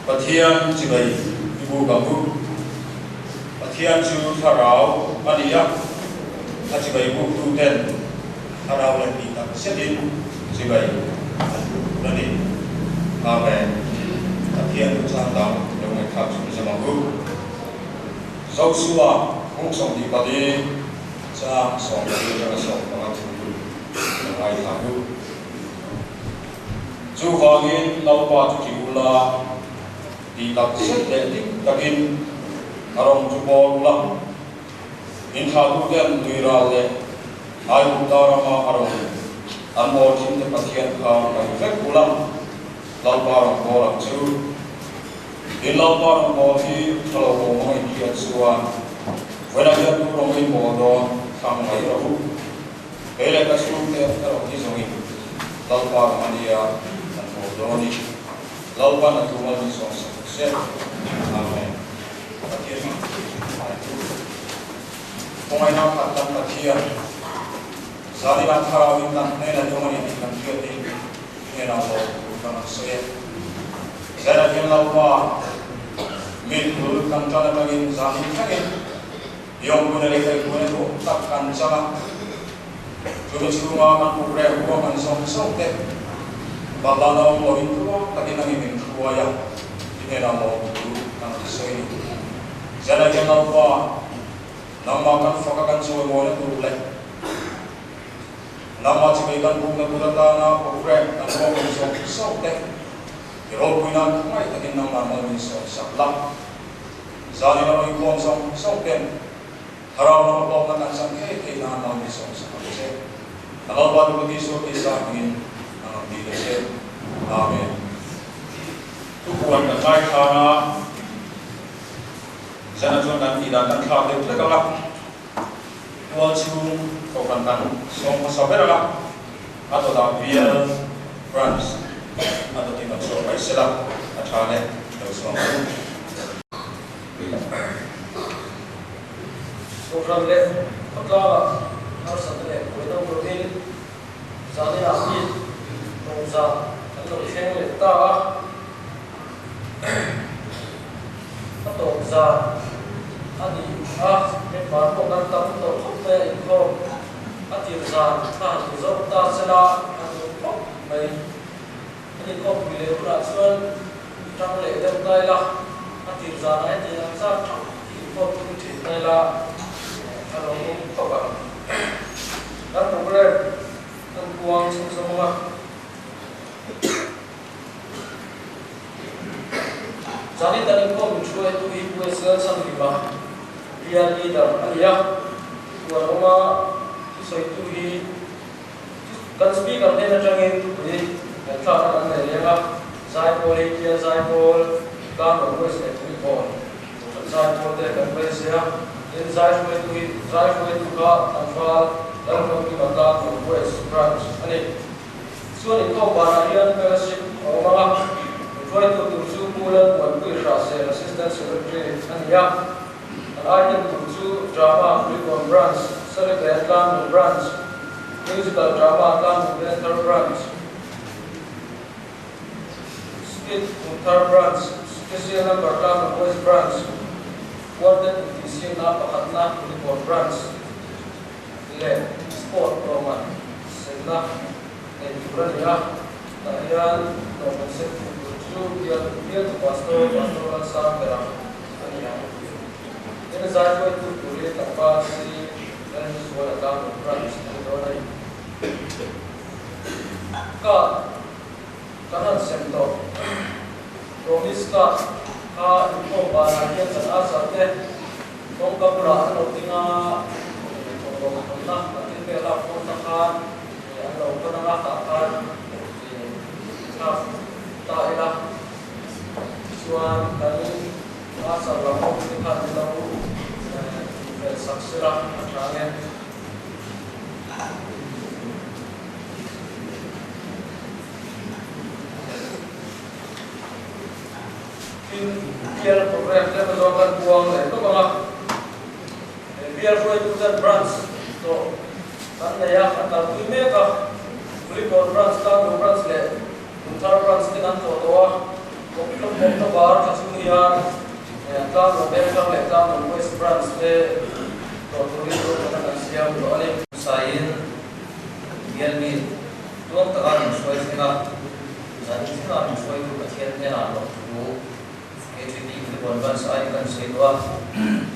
Pathian chibai i buk ang u. Pathian chu Thlarau a ni a, a chibai buktu ten Thlarau leh tih tak zetin chibai an buk tur a ni. Amen. Pathian thu chang dang lo ngaihthlak chhun zam ang u. Josua hung 24 chang 14 atanga 15 thu lo ngaithla ang u. Chuvangin Lalpa chu ti ula, tih tak zet leh dik takin a rawng chu bawl ula, inthlahtuten tuiral leh Aigupta rama a rawng an bawl thinte Pathian kha ngaih vek ula, Lalpa rawng bawl ang chu. In Lalpa rawng bawl hi tha lo awm ang inhriat chuan vawiinah hian tu rawng in bawl dawn thlang mai rawh u. Kei leh ka chhungte erawh hi zawngin Lalpa ram a nia kan haw dawn i, Lalpan a tum a min sawm sak se. Amen. Pathian hmang chu a tu. Khawngaihna khat kan Pathian, zaninah thlarauin kan hnenah i awm a ni tih kan hriatin i hnenah lawm tur kan rawn sawi e. Zainah hian Lalpa mithmul kan tan atangin zanin thlengin Yawngpuna leh Kaihpuna duh tak kan chang a, chumi chhunga kan buk reng ruang an zawng zawng te Ballan a awm loin tluang takin angin min hruai a, i hnenah lawmthu kan rawn sawi ni. Zan hian Lalpa, nangmah kan faka kan chawimawina tur leh nangmah chimei kan bukna tur atana buk reng kan ruang an zawng zawng te i ropui nan khawngaih takin nangmah mal min sawn sak la. Zanin a rawn inkhawm zawng zawng ten Thlarau lama hlawkna kan chang ngei thei nan mal min sawm sak ang che. Ka Lalpa Duhpati Isua Krista hmingin ang ang ti ta che. Amen. Thupuan kan ngai khan a, zan ah chuan kan tih dan kan thlak deuh hlek ang a, tual chhung kohhran kan sawm hmasa ber ang a, a dawtah bial branch a dawtin rawn chhuak mai sela a tha le lo sawm ang u. Kohhran leh khawtlangah harsatna leh buaina awm lovin zaninah hi tawngza kan lo thleng leh ta a, a tawngza a ni a, member pawh kan tam tawh khawp mai a inkhawm a tir zan kha han ni zawk ta sela a nuam khawp mai. An inkhawmpui leh hunah chuan tang leh deuh ta ila, a tir zanah hetiang ang zat thap hi inkhawm tum thin ta ila a lo awm khawp ang. Kan programme kan puang chhung zawng a. Zanin kan inkhawm inhruaitu hi Pu SL Chhanhima, Bial Leader a ni a, thupuan awma thusawitu hi Kan speaker hnen atangin thupui ngaihthlakna kan nei leng a, Zaipawl hi Bial Zaipawl, Tlanrawn West leh Tuipawn Kohhran Zaipawl te kan beisei a, tin zai hruaitu hi zai hruaitu kha Tlanval Lalhmangkima Tlanrawn West Branch a ni. Chuan inkhawm banah hian fellowship a awm ang a, hruaitu tur chu Pu Lalmuanpui Hrahsel Assistant Secretary a ni a. An item tur chu Drama Kulikawn Branch, Saribe Tlangnun Branch, Musical Drama Tlangnun Venthar Branch, Skit Kumthar Branch, Special Number Tlangnun West Branch, Quartet Intihsiakna pakhatna Kulikawn Branch leh Sport Lawmman semna nei tur a ni a. Tah hian lawmman sem tur chu Bialtu Pastor, Pastor Lalsangberang, A ni ang. Tin, zai hruaitu turin tlangval si Lalhluzuala Tlanglawn Branch a ni dawn a ni. Card kan han sem tawh. Promise card kha inkhawm banah hian kan azar te kawngka bulah an lo ding a, thawmhnaw hawnna kan thil pek lak khawmna khan an lo hawn anga tah khan thlak ta ila. Tichuan kan Pastor lam ho te khan min lo tihfel sak sela a tha nge. Tin, bial program tlem azawng kan buang leh tawp ang a. He bial hruaitu ten branch tawh kan nei a, kan kalpui mek a. Kulikawn branch, Tlangnu branch leh Kumthar branch te kan tlawh tawh a, October thla chhung hian Tlangaw Vengthlang leh Tlangaw West Branch te tlawh turin ruahmanna kan siam tawh a ni. Saiin bial mi tuang taka min hruai thleng a, zanin thlenga min hruaitu Pathian hnenah lawm thu KTP Kulikawn Branch aiin kan sawi duh a,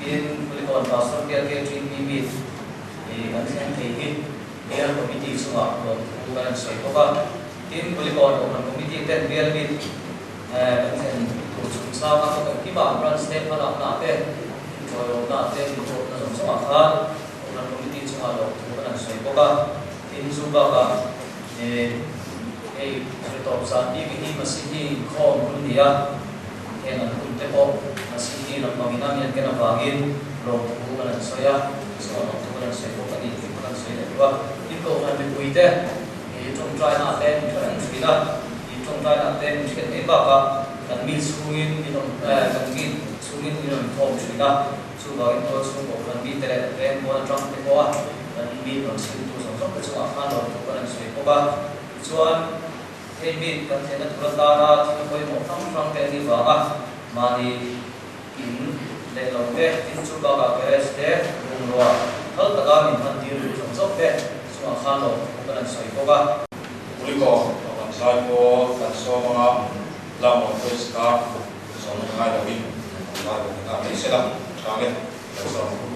tin Kulikawn Pastor Bial KTP meet kan thleng thei hi Bial Committee chungah lawm thu kan han sawi bawk a, tin Kulikawn Kohhran Committee ten Bial meet kan thlen tur chungchanga ka kan kim a, Branch te hmalakna te, inṭawilawmna te, inruatna zawng zawngah khan Kohhran Committee chungah lawm thu kan han sawi bawk a, tin chu bakah hei zirtawp zan bik hi Masihi inkhawm hun ni a, heng an hun te pawh Masihi lampangin a mian ken avangin lawmthu kan han sawi a, chungah lawmthu kan han sawi bawk a ni tih pawh kan sawi leh duh a. Tin Kohhran mipuite i tawngtaina te min hre reng thin a, i tawngtaina te min hriat mai bakah kan mi chhungin min awm kan mi chhungin min rawn khawm thin a, chuvangin tualchhung Kohhran mite leh veng pawn atang te pawha kan mi rawn chhimtu zawng zawng te chungah khan lawmthu kan han sawi bawk a. Tichuan, hei mi kan theihna tur atana thil pawimawh hrang hrang te an nih vanga mahni in leh lo te, tin chu bakah garage te, bungrua phal taka min hman tir duh zawng zawng te chungah khan lawmthu kan han sawi bawk a. Kulikawn kan zai pawl kan sawm anga lamawm pawisa kha zawm ngai loin kan zai bawk ta mai se la, tha nge kan sawm ang.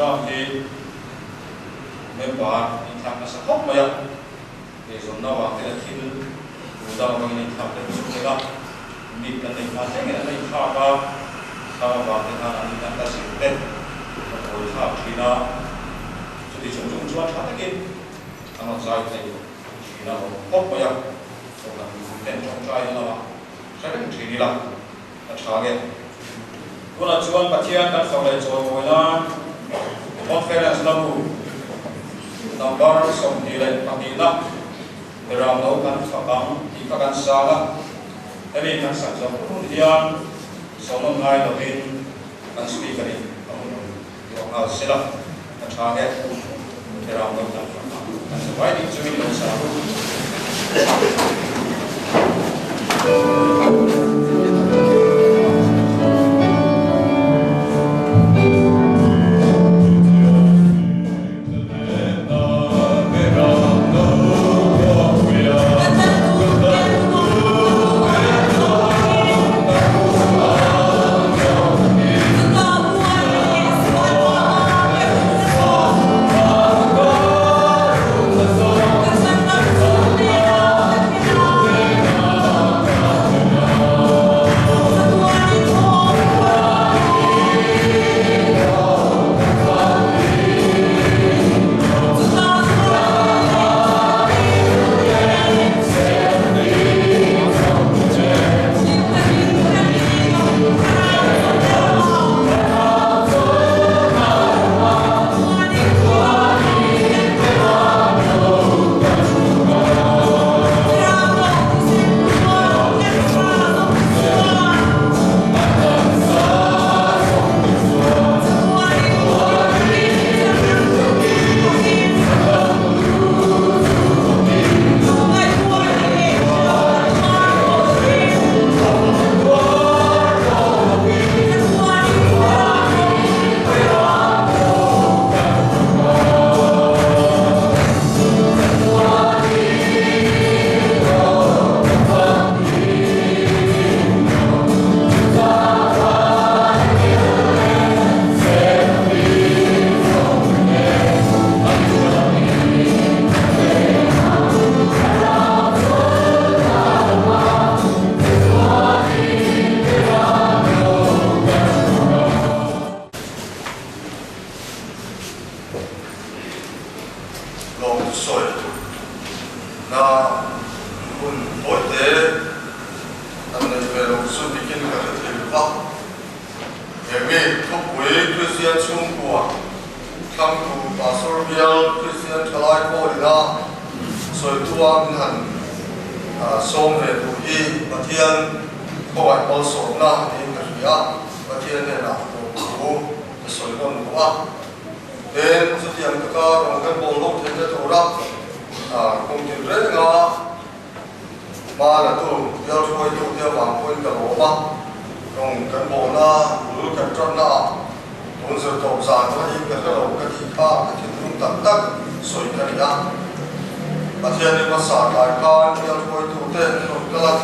term hi member inthlak nasa khawp mai a, eizawnna vang te leh thil tur dang avangin a inthlak deuh chu vel a, meet kan nei hma thlengin an la inthlak a, thlam avang te khan an in an la zir te a buai thlak thin a, chuti chung chung chuan tha takin an rawn zai thei thin a lawm khawp mai a, kohhran mipui ten tawngtai na lamah hre reng thin ila. A tha nge? Tunah chuan Pathian kan fak leh chawimawi nan Conference lamu number 22na Beram lo kan fak ang tih kha kan sang a, hemi kan sak zawh hun hian sawmnawn ngai lovin kan speaker in a hun rawn luah nghal sela a tha nge? Beram lo kan fak ang kan sa vai ding chungin lo sa ru. Lawm sawi na hun tawite an nei ve lo chu dikin ka hre thei lo va. He mi thupui Kristian chhungkua thlangtu Pastor bial Kristian thalai pawlina sawitua min han sawm ve tur hi Pathian khawngaih malsawmna niin ka hria. Pathian hnenah lawmthu ka sawi nawn duh a. Tin, chutiang taka rawn kan bawl ho theihna tura kum tin renga hma la tu, bial hruaitu te avang pawhin ka lawm a, rawn kan bawlna bul kan tanna ah tun zir tawp zan mahin ka hre lo ka tih kha ka thinlung tak tak sawi ka ni a. Pathian i hmasa tlai khan bial hruaitu te an rawn kal a,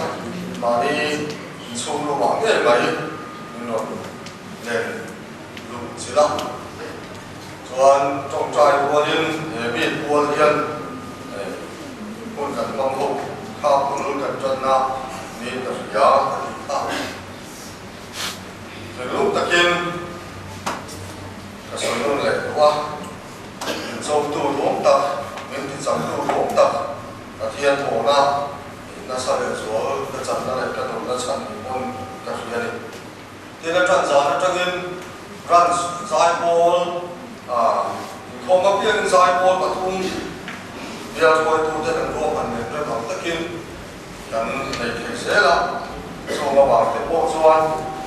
mahni inchhung lumah ngei mai min rawn len. Luh chilh a, chuan tawngtai rualin he mi pual hian hun kan hmang ho kha hun kan tanna niin ka hria ka ti kha. Rilru takin ka sawi nawn leh duh a, min chawmtu ruam tak, min tichaktu ruam tak Pathian pawhna nasa leh zual ka channa leh ka nunna chhan ni pawn ka hria a ni. Tin a ṭan zan aṭangin Branch zaipawl inkhawm apiangin zaipawl pathum bial hruaitute kan ruahman nen rem ang takin kan nei thei zel a. Chung avangte pawh chuan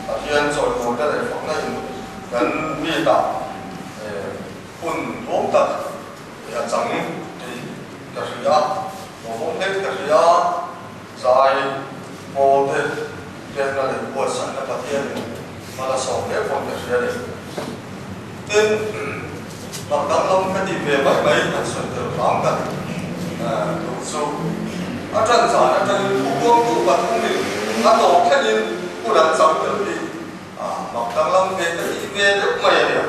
Pathian chawimawina leh fakna in kan meet-ah hun duam tak a chang tih ka hria a, lawmawm hlek ka hria a, zai pawl te pekna leh buatsaihna Pathianin hma la sawm hle pawn ka hria a ni. Tin, mak danglam ka tih ve mai mai han sawi tel hram ka duh chu a ṭan zan aṭangin thu buangtu pathumin a tawp thlengin hun an chang tel hi mak danglam ve ka tih ve deuh mai a nia.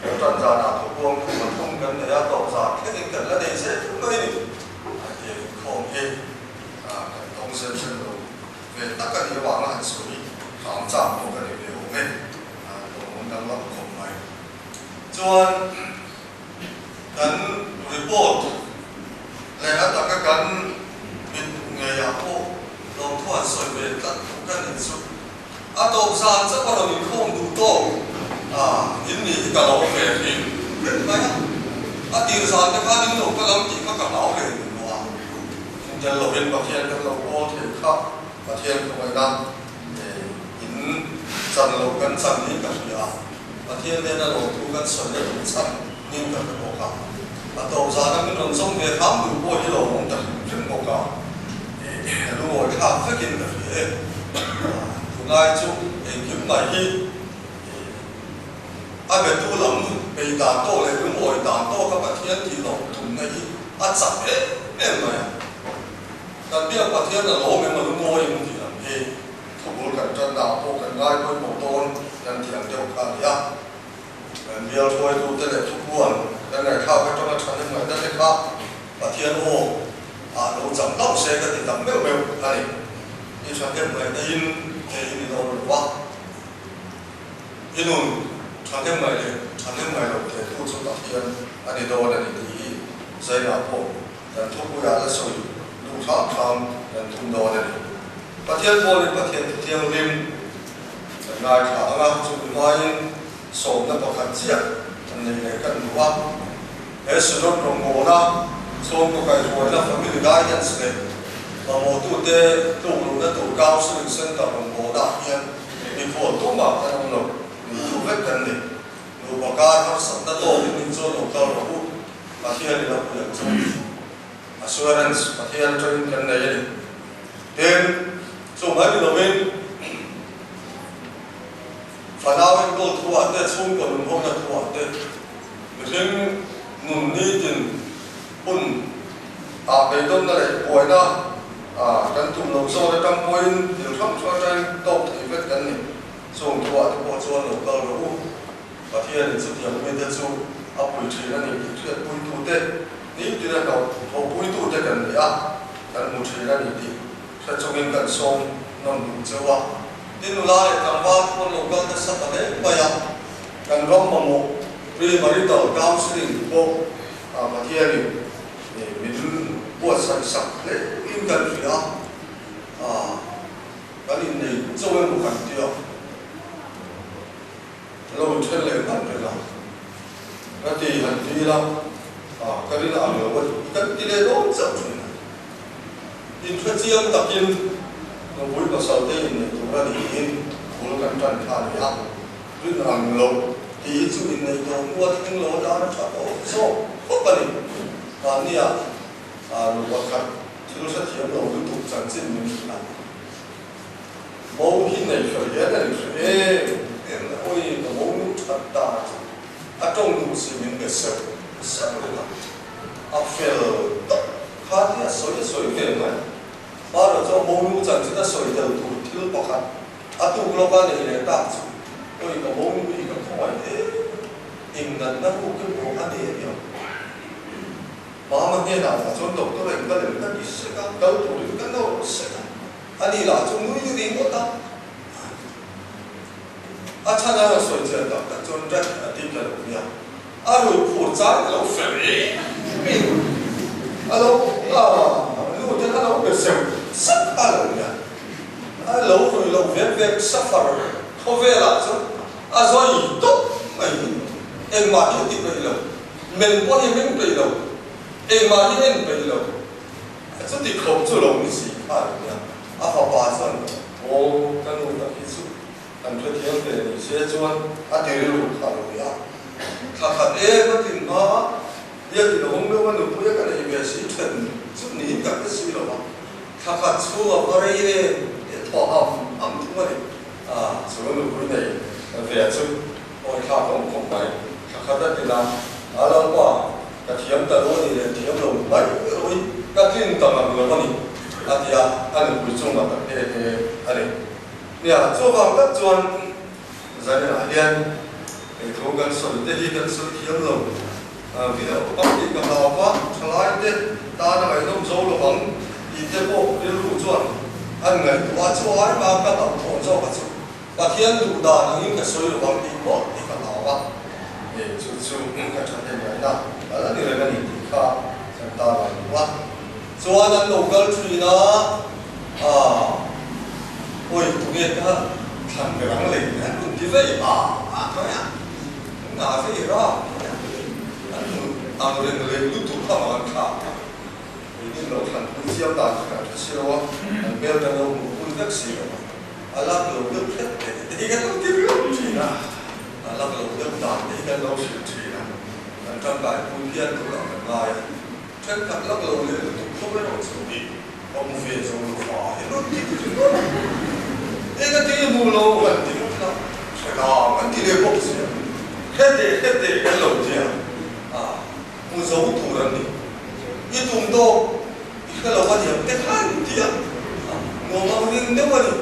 Kan zanah thupuang kum a thum kan nei a, tawp zan thlengin kan la nei zel mai ni. A ti khawm hi kan tawng sem sem lo ve tak a nih avanga han sawi hram chak pawh ka ni ve awm e, tawng danglam khawp mai. Chuan kan report leh a taka kan mit ngeiah pawh lawmthu han sawi ve tlat ka nih chu. A tawp zan chauh a rawn inkhawm duh tawk a, in nih hi ka lo ve thin vek mai a. A tir zan te khan in lo kal ang tih kha ka hlau ve duh lo a. In tel lovin Pathian kan lo kawl thei kha Pathian khawngaihna in chan loh kan chan niin ka hria a. Pathian nena lawmthu kan sawi leh duh chhan nin ka hre bawk a. A tawp zana min rawn zawm ve hram duh pawh hi lawmawm ta hrim hrim bawk a, lungawi thlak vekin ka hria e. Tunlai chu engkim mai hi a betu lam bei dan tawk leh lungawi dan tawka Pathian tih lawm tumna hi a chak em em mai a. Kan biak Pathian a lawm em a lungawi em tih lam hi Thubul kan tanna ah pawh kan ngai pawimawh dawn kan tih ang deuh kha a ni a. Kan bial hruaitute leh thupuan kan ngaihthlak atanga thahnem ngaihna te kha Pathian aw ah lo cham hlauh se ka ti tak meuh meuh a ni. I thahnem ngaihna in thei in i dawn lo va, i nun thahnem ngaih leh thahnem ngaih loh thehtu chu Pathian a ni dawn a ni tih hi Zainah pawh Kan thupuiah la sawi duh hram hram kan tum dawn a ni. Pathian pawlin Pathian thu thianghlim kan ngaithla ang a, chumi hmain sawmna pakhat chiah kan nei leh kan duh a. He Synod rawngbawlna chhawngkaw kaihruaina Family Guidance leh mamawhtute tlukluhna tur Counselling Centre rawngbawlna ah hian mikhual tumah kan awm lo, neitu vek kan ni. Nupa kar harsatna tawkin in chuan lo kal rawh u. Pathian in a pui ang chu assurance Pathian atangin kan nei a ni. Tin, chu mai ni lovin fanau enkawl thuah te, chhungkaw nun hawkna thuah te, mihring nun nitin hun ah beidawnna leh buaina kan tum loh zawn atang pawhin thil hrang hrang atangin tawk thei vek kan ni. Chung thuah te pawh chuan lo kal rawh u. Pathianin chutiang mite chu a pui thin a ni tih hriatpuitute, nitin a hlauhpuitute kan ni a, kan hmu thin a ni tih hre chungin kan sawm nawn duh cheu a. Tin, nula leh tlangval te pawn lo kal nasa ta hle mai a, kan ram mamawh pre-marital counselling pawh Pathianin min buatsaih sak hle in kan hria a, kan innei chauh emaw kan ti a. Lo then leh hman reng a, ka ti han ti ila, ka rin ang lo a ni, kan ti leh dawn chauh thin a. Inhrechiang takin nupui pasal te inneih tur a ni tiin bul kan tan kha a ni a, rin ang lo tih hi chu inneih tawh hnu a thleng lo atan a tha tawh zawk khawp a ni. Mahnia nu pakhat thil hrethiam lo lutuk chanchin min hrilh a. Mo hi nei fel hian a ni hre em em na awi ka mo nu that ta chu a tawng duh si min be seuh seuh reng a, a fel tak kha hi a sawi a sawi ve mai. Hmanah chuan mo nu chanchin a sawi tel tur thil pakhat a tuk lawk a nei leh tak chu awi ka mo nu hi ka khawngaih em ingnatna ruk emaw a nei aniang. Mama hnenah lah chuan doctor a in ka lem ka ti sek a, kal turin ka nawr sek a. A ni lah chu nui ringawt a, a chhan a rawn sawi chian tak tak chuan rat a ti ta lo nia, a rui phur chai a lo fel em em a lo nu ten a lo be seu sep a lo nia, a lo rui lo vek vek safar khawvelah chuan a zawi tawp mai hi engmah hi a ti peih lo, men pawh hi a meng peih lo, engmah hi a en peih lo. Chuti khawp chu lo ni si kha a nia. A fapa chuan, Aw, ka nu tak hi chu kan hrethiam ve ni se chuan a ti rilru kha a lo ni a. Thla khat em a tin hma a, biakin a awm deuh a, nupui a ka nei ve si then chu niin ka hre si lo va. Thla khat chhung a va rei em em thaw ham ham thung a ni. A, chu nupui nei ve chu awi thlak a awm khawp mai. Thla khat a tin a, a lalpa, Ka thiam ta lo a ni leh thiam lo mai erawhin ka tlin ta ngang lo a ni, a ti a, a nupui chungah ka phe he a ni. Nia, chuvang tak chuan Zaninah hian Hei thu kan sawi te hi kan sawi thiam lo viau ang tih ka hlau va, thalai te tan a ngaihnawm zo lo ang tih te pawh rilru chuan an ngaihtuah a, chu ai mah ka hlauhthawn zawk a chu Pathian duh dan angin ka sawi lo ang tih pawh tih ka hlau a, hei chu chu ka thahnem ngaihna a la ni reng a ni tih kha kan tan ngaihtuah a. Chuan an lo kal thin a, ah awi tunge ka thlan ber ang lei an rawn ti vei a a mai a, an ngah vei rap mai a, an hmu ang reng leh lutuk kha mang an thlak a, keinin lo thlan pui chiam dan kha kan hre si lo a, an hmel kan lo hmuh pui vek si lo a, a lak lo deuh hret te te hi kan lo ti riau thin a, a lak lo deuh dan te hi kan lo hrilh thin a, kan tangkai pui phian tur ah kan ngai a. Thenkhat lak lo leh lutuk tho erawh chu i awm ve zo lo fa hi rawn ti ringawt a, eng a ti hmu lo han ti ngawt la, hre lang an ti leh bawk sia, hete hete kan lo tia a, hmu zo tur an ni, i tum tawk i hre lo a niang te khan tia nuam ang ring deuh a ni.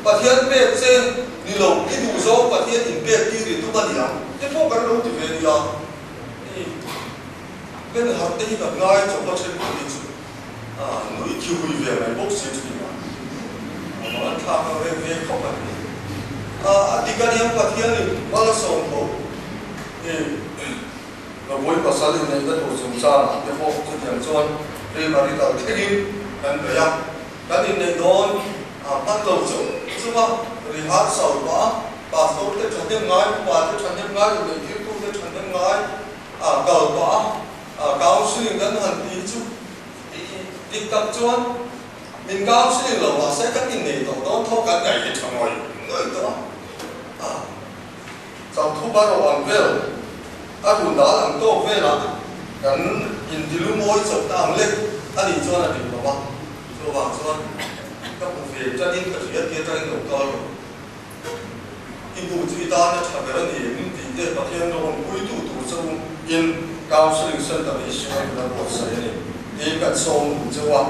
Pathian pek che ni lo i duh zawng Pathian inpek tir i tum a niang te pawh kan lo ti ve nia. Hei Ben harh te hi kan ngai chawp a then pawh hi chu a nui khi hui ve mai bawk si thin a, a mang an thlak ang reng ve khawp a ni. A a dik a niang Pathianin mal a sawm tho. Hei Nupui pasal inneihna tur chungchangah te pawh chutiang chuan premarital thlengin kan bei a, kan inneih dawn a hman lo chauh chunga rehearsal pah a, Pastor te thahnem ngai, upa te thahnem ngai, inneihtirtu te thahnem ngai a kal pah a, counselling kan han tih chu dik tak chuan min counselling lo mahse kan innei tawh dawn tho kan ngaih hi tha ngawih ngawih tawh a, chauhthu baraw ang vel a run dal ang tawk velah kan intilu mawi chawp ta ang lek a nih chuan a dik lo a, chuvang chuan ka hmu ve tanin ka hria tia tangin lo kal rawh. I bu chu i tan a tha ber a ni em tih te Pathian rawng puitu tur che u in Counselling Centre hi siam in a buatsaih a ni tiin kan sawm duh che u a,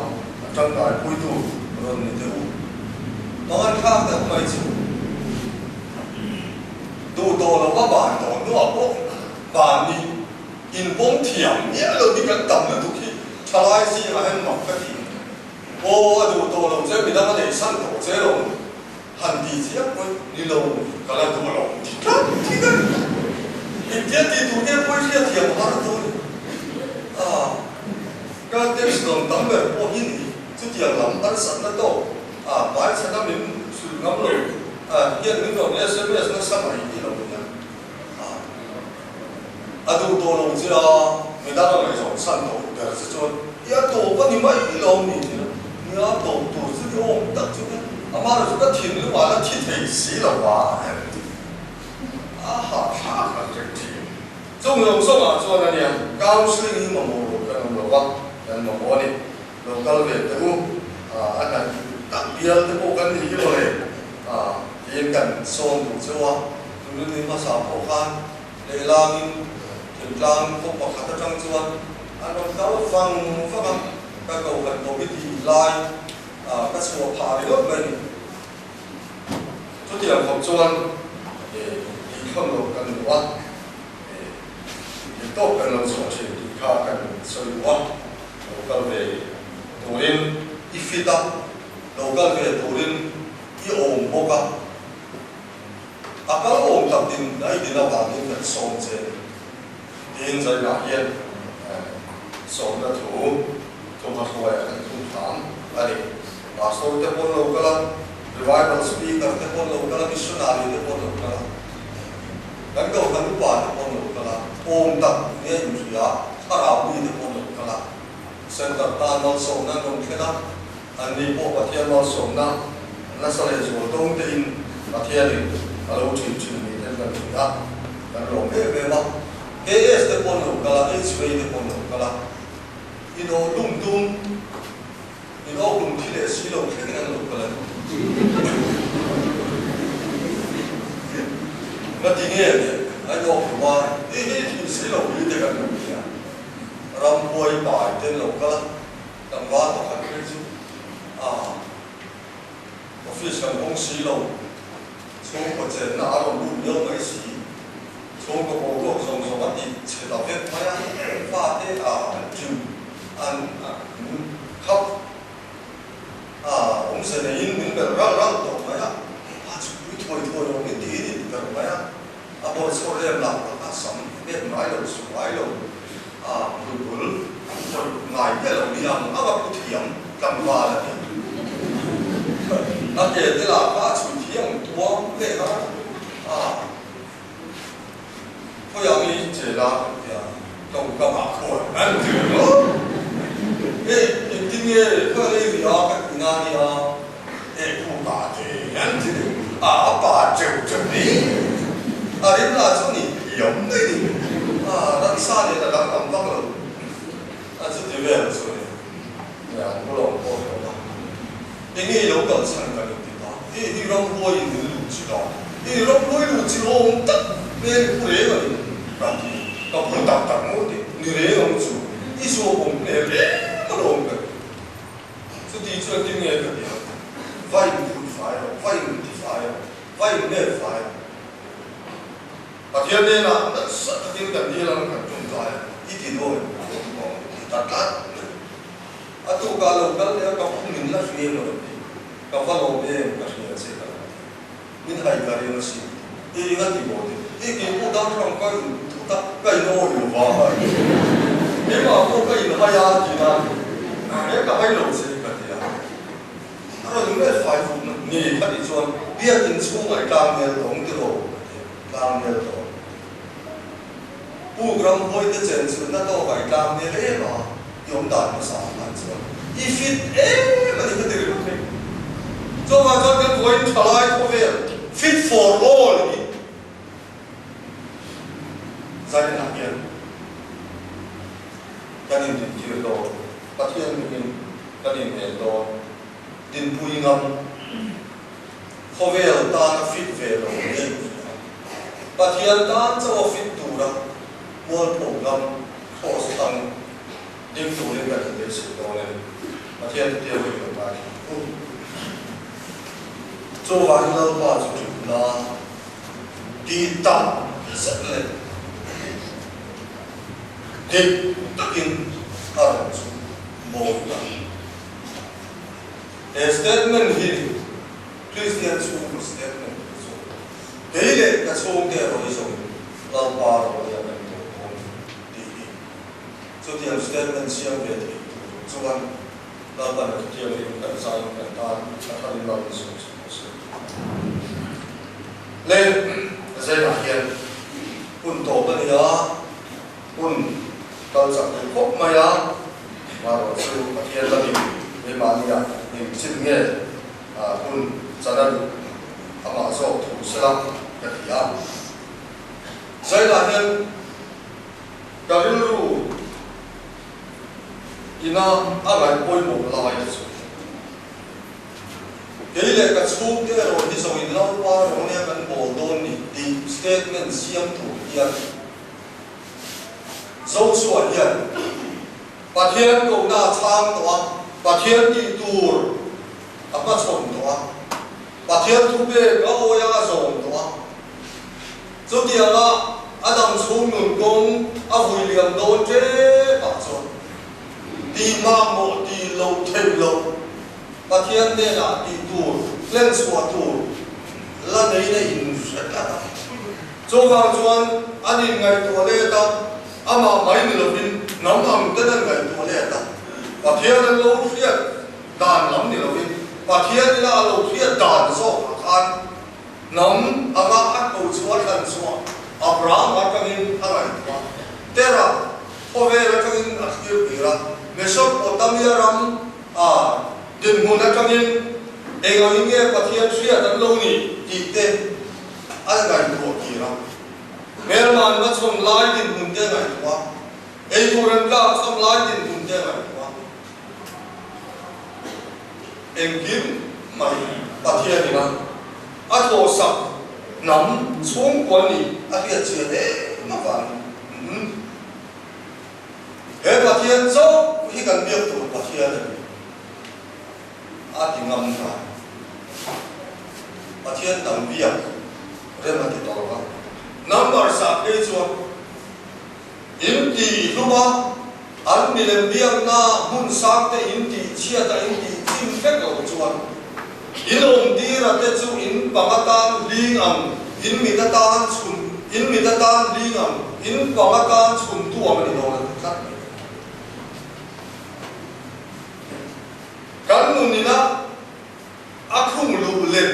a tangkai puitu rawn ni teh u. Mangan thlak tak mai chu duh tawh lo va ban tawh hnuah pawh ban ni inpawm thiam miah lo hi kan tam lutuk hi thalai zingah hian mak ka ti. Aw a duh tawh lo che midang a neih san tawh che lo. Han ti chiah pawi ni lo ka la duh lo ti tlat thin a ni. Engtia tih tur nge pawi hriat thiam a har dawn a, ka text dawn tam ber pawh hi ni chutiang lam harsatna tawk a hmaichhana min hrilh ngam lo hian min rawn sms nasa mai hi lo nia. A duh tawh lo che a, midang a ngaihzawn chhan tawh ber che chuan i a tawp a ni mai lo ni tih a, nia tawp tur chu ni awm tak chu ka amah chu ka thinlung ah la thi thei si lo va a hahthlak han reng thin. Chung zawng zawng ah chuan a nia counselling hi mamawh lo kan awm lo va, kan mamawh a ni. Lo kal ve teh u, a hnaih tak bial te pawh kan ni hi mawle tiin kan sawm duh cheu a. Tunu ni hmasa pawh khan lehlangin thingtlang khaw pakhat atang chuan an rawn kal vang vang a, ka kohhran committee lai ka chhuah phah ringawt mai ni. Chutiang khawp chuan tihkhawn loh kan duh a, theihtawp kan lo chhuah thin tih kha kan sawi duh a, lo kal ve turin i fit a, lo kal ve turin i awm bawk a. A kal awm tak din a i din avangin kan sawm che tiin Zainah hian sawmna thu thumha hruaiah kan thum hram a ni. Pastor te pawn lo kal a, revival speaker te pawn lo kal a, missionary te pawn lo kal a, kan kohhran upa te pawn lo kal a, awm tak nge inhria thlarau mi te pawn lo kal a, center tan malsawmna an rawn thlen a. Anni pawh Pathian malsawmna nasa leh zual dawng tein Pathianin a lo ṭhin ṭhin ni ten kan hria a, kan lawm em em a. KS te pawn lo kal a, HV te pawn lo kal a, inawh lum tum, inawk lum thi leh si lo thlengin an lo kal a ni. Ngati nge leh a inawk lum a, hi hi thi si lo hi te kan lo ti a, ramhuai pai ten lo kal a. Tlangval pakhat phei chu a office kan hawng si lo, Chhungkaw chenna a rawn lut miau mai si. Chhungkaw boruak zawng zawng a ti chhe ta vek mai a, fate a an ṭiu an khap a awmze neiin min belh ralh ralh tawh mai a, a chhukpui thuai thuai lo min ti in ber mai a, a bawrchhawr lem lah tak a sam pek ngai lo su ngai lo a hmulbul an khawih ngai miah lo ni ang ang a pu thiam tlangval a ni. A ke te lah kha a chhui thiam tuam leh a a. Khawiah nge i che la kan ti a, tawngkam ah khawi an ti ringawt. Hei engtin nge khawi lei rih a ka tih na nia, eh khu pa che an ti ring a, a pa teuh teuh mai. A rim lah chu ni thiam mai ni, a ransa nen a danglam vak lo a chuti vel chu ni. An bulawm pawh ni lo va, enge i lo kal chhan kan inti ta, hei hi ramhuai in min luh chilh a, hei ramhuai luh chilh awm tak hmel i pu reng a ni kan ti, ka pu tak tak maw ti, ni reng ang chu, i zawk awm hmel reng a lo awm ka ti. Chuti chuan tin nge ka ti ang, va in phut fai rawh, va in ti fai rawh, va in nel fai rawh. Pathian hnenah nasa takin kan dil ang kan ṭawngṭai a, i ti dawn em? A awm tawh ang ti ta tlat mai. A tukah lo kal leh a, ka pu min la hria emaw lo ti, ka va lawm em ka hria che ka lo ti, min hai ka ring asin ti, i ring a ti maw ti, i kei pawh darthlalang ka in thut a, ka in awi lo va, keimah pawh ka in hai a ti na ni, he ka hai lo che ka ti a. A rawn inngel fai fuk na ni kha tih chuan biakin chhungah i tlangnel tawng tiraw ka ti a, tlangnel tawng. Puk ram hawite chen chhunna tawkah i tlangnel em a, i awm dan hmasa ah khan chuan i fit em a ni kha ti ringawt mai. Chuvang chuan kan vawiin thalai khawvel fit for all hi zaninah hian kan indintir dawn, Pathian mingin kan inhmel dawn, dinpui ngam, khawvel tana fit ve lo nei ni a, Pathian tan chauha fit tura mualpho ngam cross tang ding turin kan inbeisei dawn e. Pathian thutiam hi kan ngaithla ang u. Chuvangin Lalpa chu ṭhutna tih tak zet leh dik takin a rawn chu mawi ta. He statement hi Kristian chhungkaw statement hi chu kei leh ka chhungte erawh hi zawng Lalpa rawhlia kan tawh dawn tih hi chutiang statement siam ve theih tur chuan Lalpan a thutiangin kan zaiin kan tan a tharin lo in sawi chhuak se. Le zaiah hian hun tawp a ni a, hun kal chak thei khawp mai a, marawh chu Pathian lamin keimahnia engchin nge hun chan a duh amah zawk thu sela ka ti a. Zailah hian ka rilru Ina a ngaih pawimawh lai a chu. Kei leh ka chhungte erawh hi zawng in Lalpa rawng nia kan bawl dawn ni tih statement siam tur hian Joshua hian Pathian kohna a chhang tawh a, Pathian tih tur a hmachhawn tawh a, Pathian thupek a awia a zawm tawh a. Chutianga a dam chhung nun kawng a vui liam dawn tep ah chuan tih makmawh tih loh theih loh Pathian hnenah tih tur hlen chhuah tur la nei na in hre tlat a. Chuvang chuan an inngaihtuah let a, amah mai ni lovin hnam ang ten an ngaihtuah let a, Pathian an lo hriat dan lam ni lovin Pathian ina a lo hriat dan zawk ah khan Hnam anga a ko chu a thlan chhuah Abraham atangin a ngaihtuah a, Terah khawvel atangin a thlir tir a, Mesopotamia ram a dinhmun atangin eng angin nge Pathian hriat an lo nih tih te a ngaihtuah tir a. Hmelman va chhawn lai dinhmun te a ngaihtuah a, eitur an tlak chham lai dinhmun te a ngaihtuah a. Engkim mai Pathian ina a thawhsak hnam chhungkua nih a hriat chian em avangin he Pathian chauh hi kan biak tur Pathian a ni a ti ngam ta. Pathian dang biak. rem a ti tawh lo va. Number sah phei chuan in tih hlum a, an milem biakna hmun sang te in tih chhiat a in tih chim vek lo chuan in awmtir a te chu in pang atan hling ang, in mit atan chhun, in mit atan hling ang, in pang atan chhun tu ang a ni dawn a ti tlat mai. Kan nun ina a khung luh lem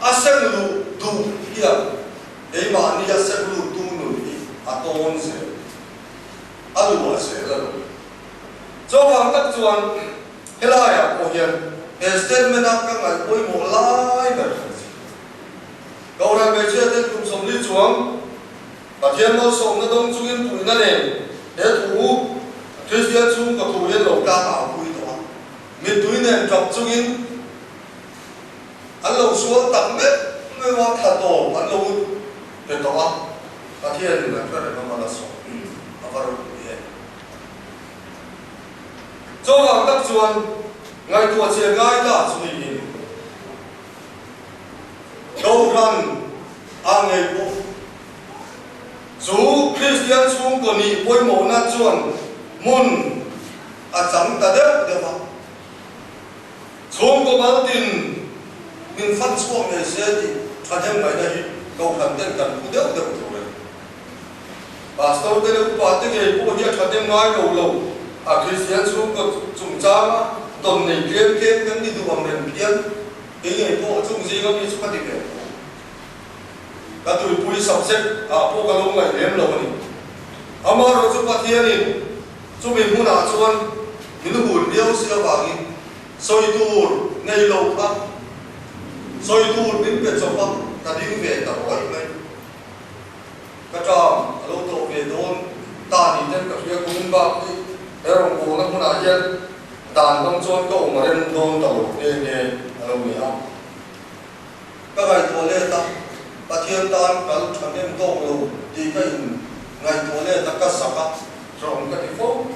a seng luh duh hian keimahni a seng luttu nun hi a tawn zel, a luah zel a lo. Chuvang tak chuan helaiah pawh hian he statement-a ka ngaih pawimawh lai ber kha chu Kohhran hmeichhia ten kum 40 chuang Pathian malsawmna dawng chungin puihna nen he thu Kristian chhungkaw thu hian lo tlang au pui tawh a. Mittui nen tap chungin an lo sual tak meuh meuh a, tha tawp an lo pe tawh a, Pathianin an hre reng a mal a sawm a va ropui em. Chuvang tak chuan ngaihtuah chian ngai ta chu niin Kohhran a ngei pawh chu Kristian chhungkaw nih pawimawhna chuan hmun a chang ta deuh deuh a, chhungkaw maltin min fan chhuak ngei se tih thahnem ngaihna hi Kohhran ten kan phu deuh deuh tur a ni. Pastor te leh upa te ngei pawh hi a thahnem ngai lo lo, a Kristian chhungkaw chungchanga tawn nei tlem tlem kan ni duh ang reng phian, kei ngei pawh chung zinga mi chu ka ti ve tho. Ka tuipui subject ah pawh ka lo ngaih lem lo a ni. Amaherawhchu Pathianin Chumi hmunah chuan min hun viau si avangin sawi tur nei lo kha sawi tur min pe chawp a, ka ding ve ta rawih mai. Ka ṭam a lo tawh ve dawn ta ni ten ka hria kumin bak hi he rawngbawlna hmunah hian dan hmang chuan ka awm a rem dawn ta lo nghe nghe a lo ni a. Ka ngaihtuah let a, Pathian tan kal thahnem tawk lo tih ka in ngaihtuah let a, ka zak a, hrehawm ka ti fo.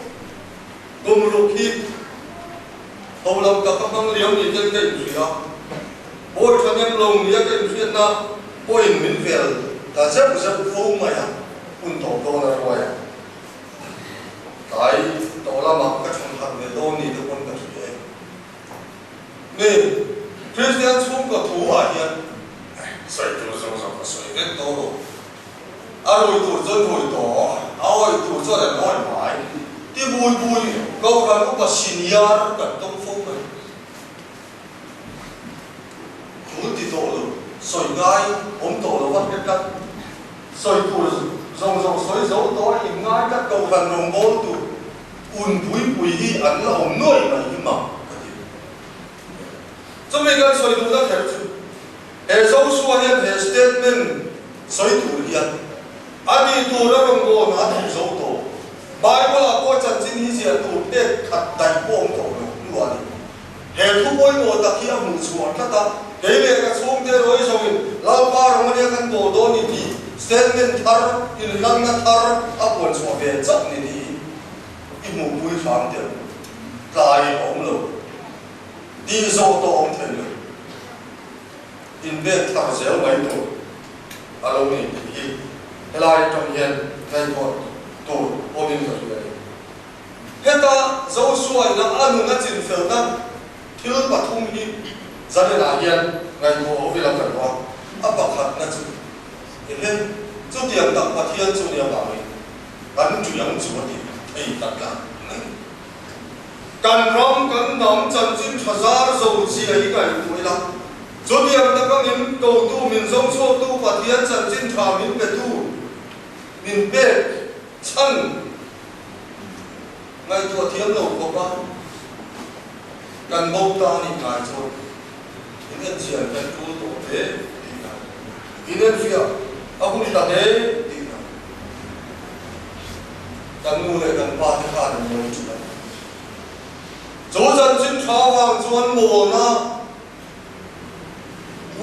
Kum ruk hi ho lam tak a hmang liam ni ten ka inhria a, bawi thahnem lo nia ka inhriatna pawhin min vel ta zeuh zeuh fo mai a, hun tawp dawn a ruai a, tlai tawh lamah ka chhan harh ve dawn ni te pawn ka hria e. Ni, Kristian chhungkaw thu ah hian sawi tur zawng zawng ka sawi vek tawh lo. A rui tur chuan rui tawh, a awih tur chuan an awih mai. Ti bui bui Kohhran upa senior kan tawng fo mai. Thul ti tawh lo, sawi ngai awm tawh lo va hre tlat. Sawi tur zawng zawng sawi zo tawh a inngai tlat Kohhran rawngbâwl tur. Un pui pui hi an la awm nuaih mai hi mak ka ti. Chumi kan sawi duhna kher chu he Joshua hian he statement sawi tur hian a tih tur a rawn bawn a thawk zo tawh. Bible ah pawh chanchin hi ziah tur pek khat daih pawh awm tawh lo hnu a ni. He thu pawimawh tak hi a hmuh chhuah tlat a, kei leh ka chhungte rawi zawngin Lalpa rawng ania kan bawl dawn ni tih statement thar, inhlanna thar a puan chhuah ve chauh ni tih hi i hmuhpui hram deuh. Tlai a awm lo, tih zawh tawh a awm thei lo, inbek thar zel mai tur a lo ni tih hi helai atang hian ngaihtuah tur awmin ka hria a ni. Heta Joshua-ina a nun a chinfelna thil pathum hi Zarenah hian ngaihtuah ho ila ka duh a, a pakhatna chu ehe, chutiang tak Pathian chu nia vangin kan ṭui ang chu a ti thei ta tlat mai. Kan ram, kan hnam chanchin ṭha zar zo zia hi ngaihtuah ila, chutiang taka min kotu, min zawngchhuaktu Pathian chanchin ṭha min petu, min pek chhan ngaihtuah thiam lo khawp a, kan bo ta nih ngai chuan in enchian kan tul tawh hle tihna, in enfiah a hun ta hle tihna, kan nu leh kan pa te khan an lo tih a ni. Chu chanchin tha vang chuan mawlna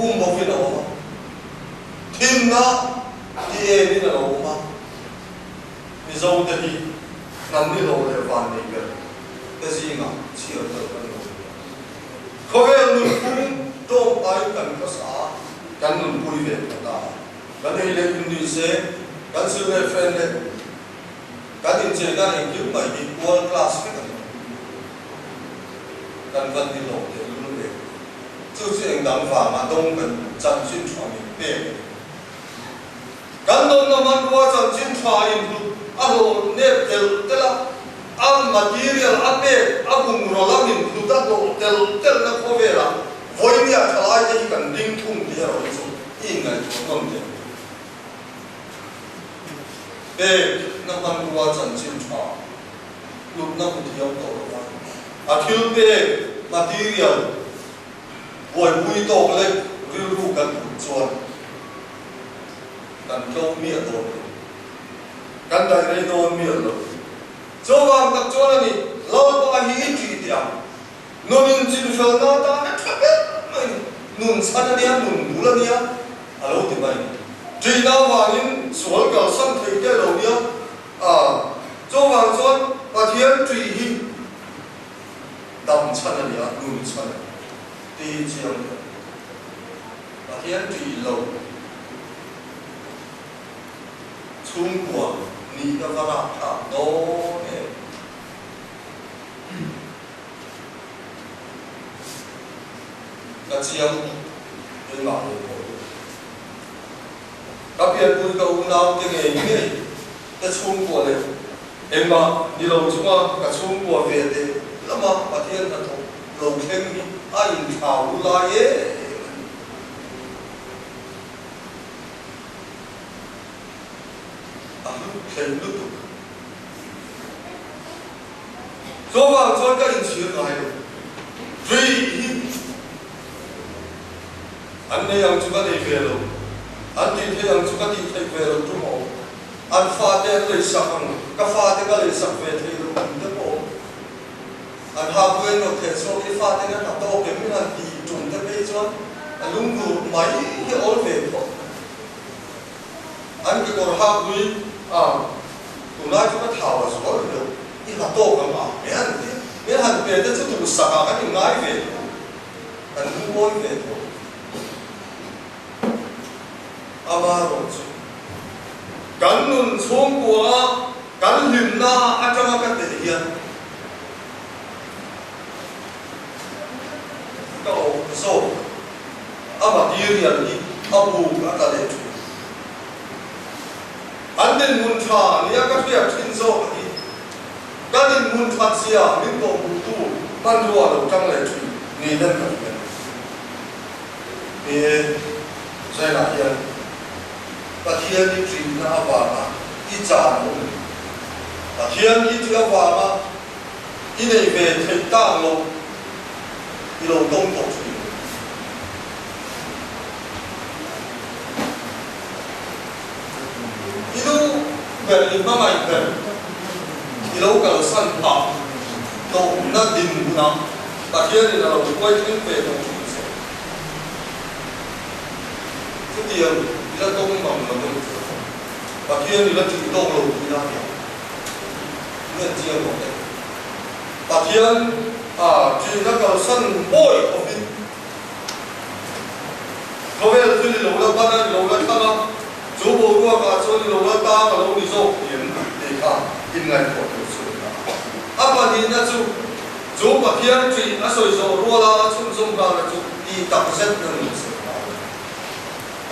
um bawkin a awm a, thimna ti emin a lo awm a. Mizo te hi hnam ni lo leh van nei ber te zingah chhiar tel kan lo ni a. Khawvel nunphung tawng aiin kan khawsa a. Kan nunpui ve ta ta a. Kan ei leh in ni se, kan zir leh fen leh kan incheina engkim mai hi world class vek a ni. Kan va ni lo teh lul ve. Chu chu engdang vanga dawng kan chanchin tha min pek a ni. Kan dawnna hmanrua chanchin tha inhlut a hlawh nep telh telh a, a material a pek a bungraw lam inhlut a hlawh telh telhna khawvelah vawinia thalaite hi kan ding thung tih erawh hi chu i inngaihtuah nawn teh. Pekna hmanrua chanchin tha hlutna hmu thiam tawh lo va, a thil pek, material, buaipui tawk lek rilru kan hlut chuan kan tlo miah dawn lo. Kan daih rei dawn miah lo. Chuvang tak chuan a ni, Lalpa hi i ṭih teh ang. Nun inchinfelna atan a ṭha ber mai ni. Nun chhan a nia, nun bul a nia, a lo ti mai. Ṭihna avangin sual kalsan thei te a lo nia. A, chuvang chuan Pathian ṭih hi dam chhan a nia, nun chhan a ni tih hi chiang teh. Pathian ṭih lo chhungkua nihna va rah thlak dawn em? Ka chiang keimah ngei pawh hi. Ka pianpui ka unaute ngei ngei te chhungkua leh engmah ni lo chunga ka chhungkua ve teh lama Pathian hnathawk lo thleng hi a inthlau lu lai em a ni. A hlu thei lutuk. Chuvang chuan ka inchhir ngai lo. Tui hi an nei ang chu ka nei ve lo, an tih theih ang chu ka tih theih ve lo tum a awm. An fate an leisak ang, ka fate ka leisak ve thei lo tum te pawh a awm. An hapui an rawn theh chhuak i fate na hna tawk em in han ti tum te phei chuan a lungdur mai hi a awl ve khawp mai. An kekawr hapui a tunlai chu ka thau a zual lo i hna tawk ang a me han ti me han pe te chu duhsak ah kan inngai ve tho kan lungawi ve tho. Amaherawhchu kan nun chhungkua a kan hlimna atanga ka teh hian ka awm zawk a material hi a buk a tla leh thin. An dinhmun tha nia ka hriat thin zawk hi ka dinhmun that zia min kawhhmuhtu hmanrua lo tang leh thin niin ka hria. He zailah hian Pathian i ṭihna avanga i chan awm ni? Pathian i ṭih avanga i nei ve theih tak lo i lo dawng tawh ṭhin lo. I nu ber, i hmangaih ber i lo kalsan phah tawhna dinhmunah Pathianin a lo hruai thleng ve tawh ṭhin che. Chutiang i la tawng mang lo em chu? Pathian i la ṭih tawk lo tih na nia. Ngen chiang rawh le. Pathian a ṭihna kalsan pawi khawpin khawvel thil i lo la pan a, i lo la thlang a, chu boruakah chuan i lo la tang a lo ni zawk tih tih kha inngaihtuah tur chu a ni a. A pahnihna chu Chu Pathian ṭih a sawi zawh ruala a chhunzawm nghal chu tih tak zet na nun sawi nghal a ni.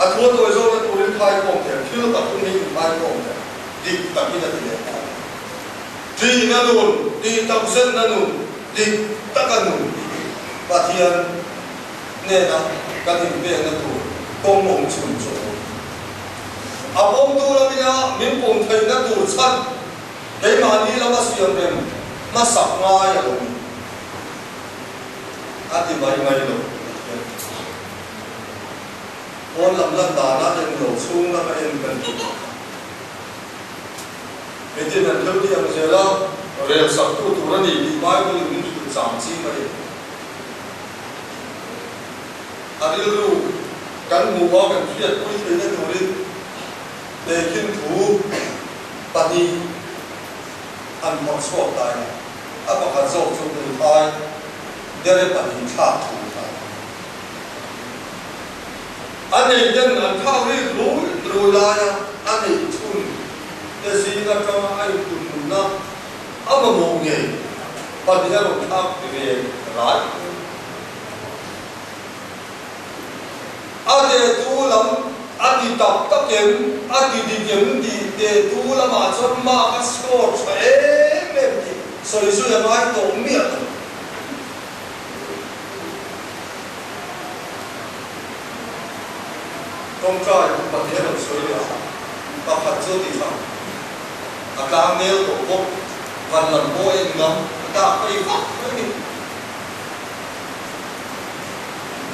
A thu a tawi zawhna turin thaikhawm thei thil pathum hi inthaikhawm thei dik takin a ti leh nghal a. Ṭihna nun, tih tak zetna nun, dik taka nun tih hi Pathian hnena kan inpekna tur kawng awm chhun chu a awm. A pawmtu lamina min pawm theihna tur chhan Keimahni lama siam rem hmasak ngai a lo ni. A ti mai mai lo Pathian. Pawn lam lan dana en lo chhung lama en kan ti tawh kha. Mitin an thil ti ang zel a, rel sak tu tur a ni tih Bible in min hrilh chang chi mai a ni. A rilru kan hmuh a kan hriatpui theihna turin tehkhin thu pahnih an phawrh chhuak ta ila, a pakhat zawk chu hmeithai dere pahnih thlak thu kha a ni. A nei ten an thlak rik rui rui laia a neih chhun te zing atanga a intununna a mamawh ngei pahnih a rawn thlak ve rai. A dehtu lam a ti tak tak em, a ti dik em tih dehtu lamah chuan mark a score tha em em tih sawi zui a ngai tawh miah lo. Tawngtai pahnih a rawn sawi leh a, pakhat chu ti tha, a tlang nel tawh bawk, van lam pawh a en ngam, a tak phei vak mai ni.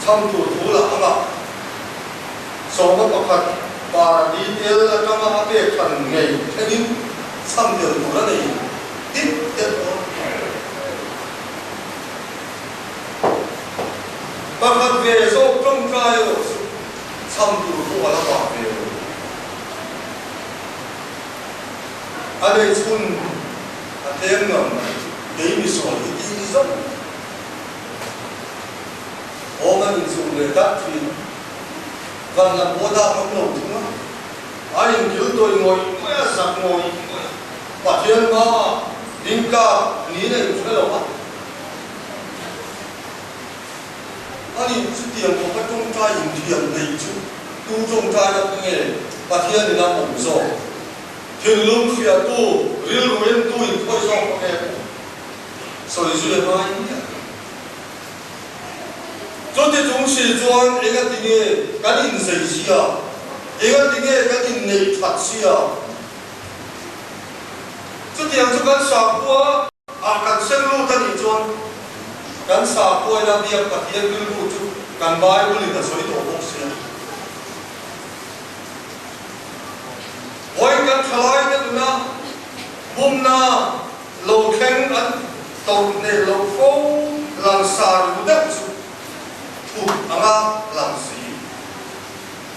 Chham tur thu lah anga sawma pakhat para detail atanga a pek than ngei thlengin chham tel tur a nei tip tep dawn. Pakhat ve zawk tawngtai erawh chu chham tur pawh a la vah ve lo. A nei chhun a tlem ngam mai, kei mi sawi hi tih ni zawk. Awm an inzuk leh dat thin a, van lam pawh dak ngam lo thung a, a inkil tawih ngawih ngawih a, zak ngawih ngawih a, Pathian hma ding tlak niin a inhre lo a. Ani chutiang khawpa tawngtai inthiam nei chu tu tawngtai na kha nge Pathian in a awm zawk? Thinlung hriattu, rilru entu inkhawi zawk kha nge pawh sawi zui a ngai miah lo. Chuti chung si chuan engati nge kan inzei sia? Engati nge kan inneih that sia? Chutiang chu kan sakhua ah kan sen lut a nih chuan kan sakhua ina biak Pathian rilru chu kan Bible in a sawi tawh bawk sia. Vawiin kan thalai te nuna bumna lo thleng an tawrh hneh loh fo langsar ru deuh chu thup anga lang si.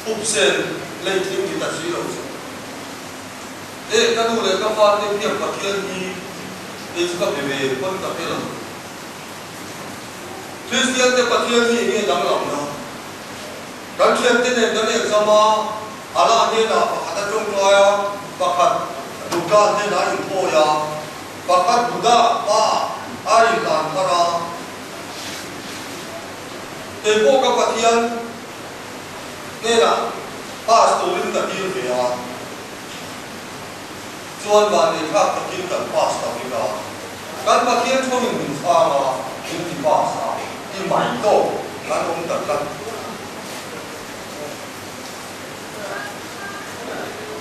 Thup sen lei thil ni ta si lo chu. E, ka nu leh ka pa te biak Pathian hi kei chu ka be ve pawn ka hre lo. Kristian te Pathian hi enge danglam na? Kan thian te nen kan exam a, Allah hnenah pakhat a tawngtai a, pakhat Durga hnenah a inthawi a, pakhat Buddha pa a inhlan thar a. Kei pawh ka Pathian hnenah pass turin ka dil ve a, chuan vanneithlak takin kan pass ta vek a, kan Pathian thawngin min chhang a, min ti pass a, ti mai tawk kan awm ta tlat.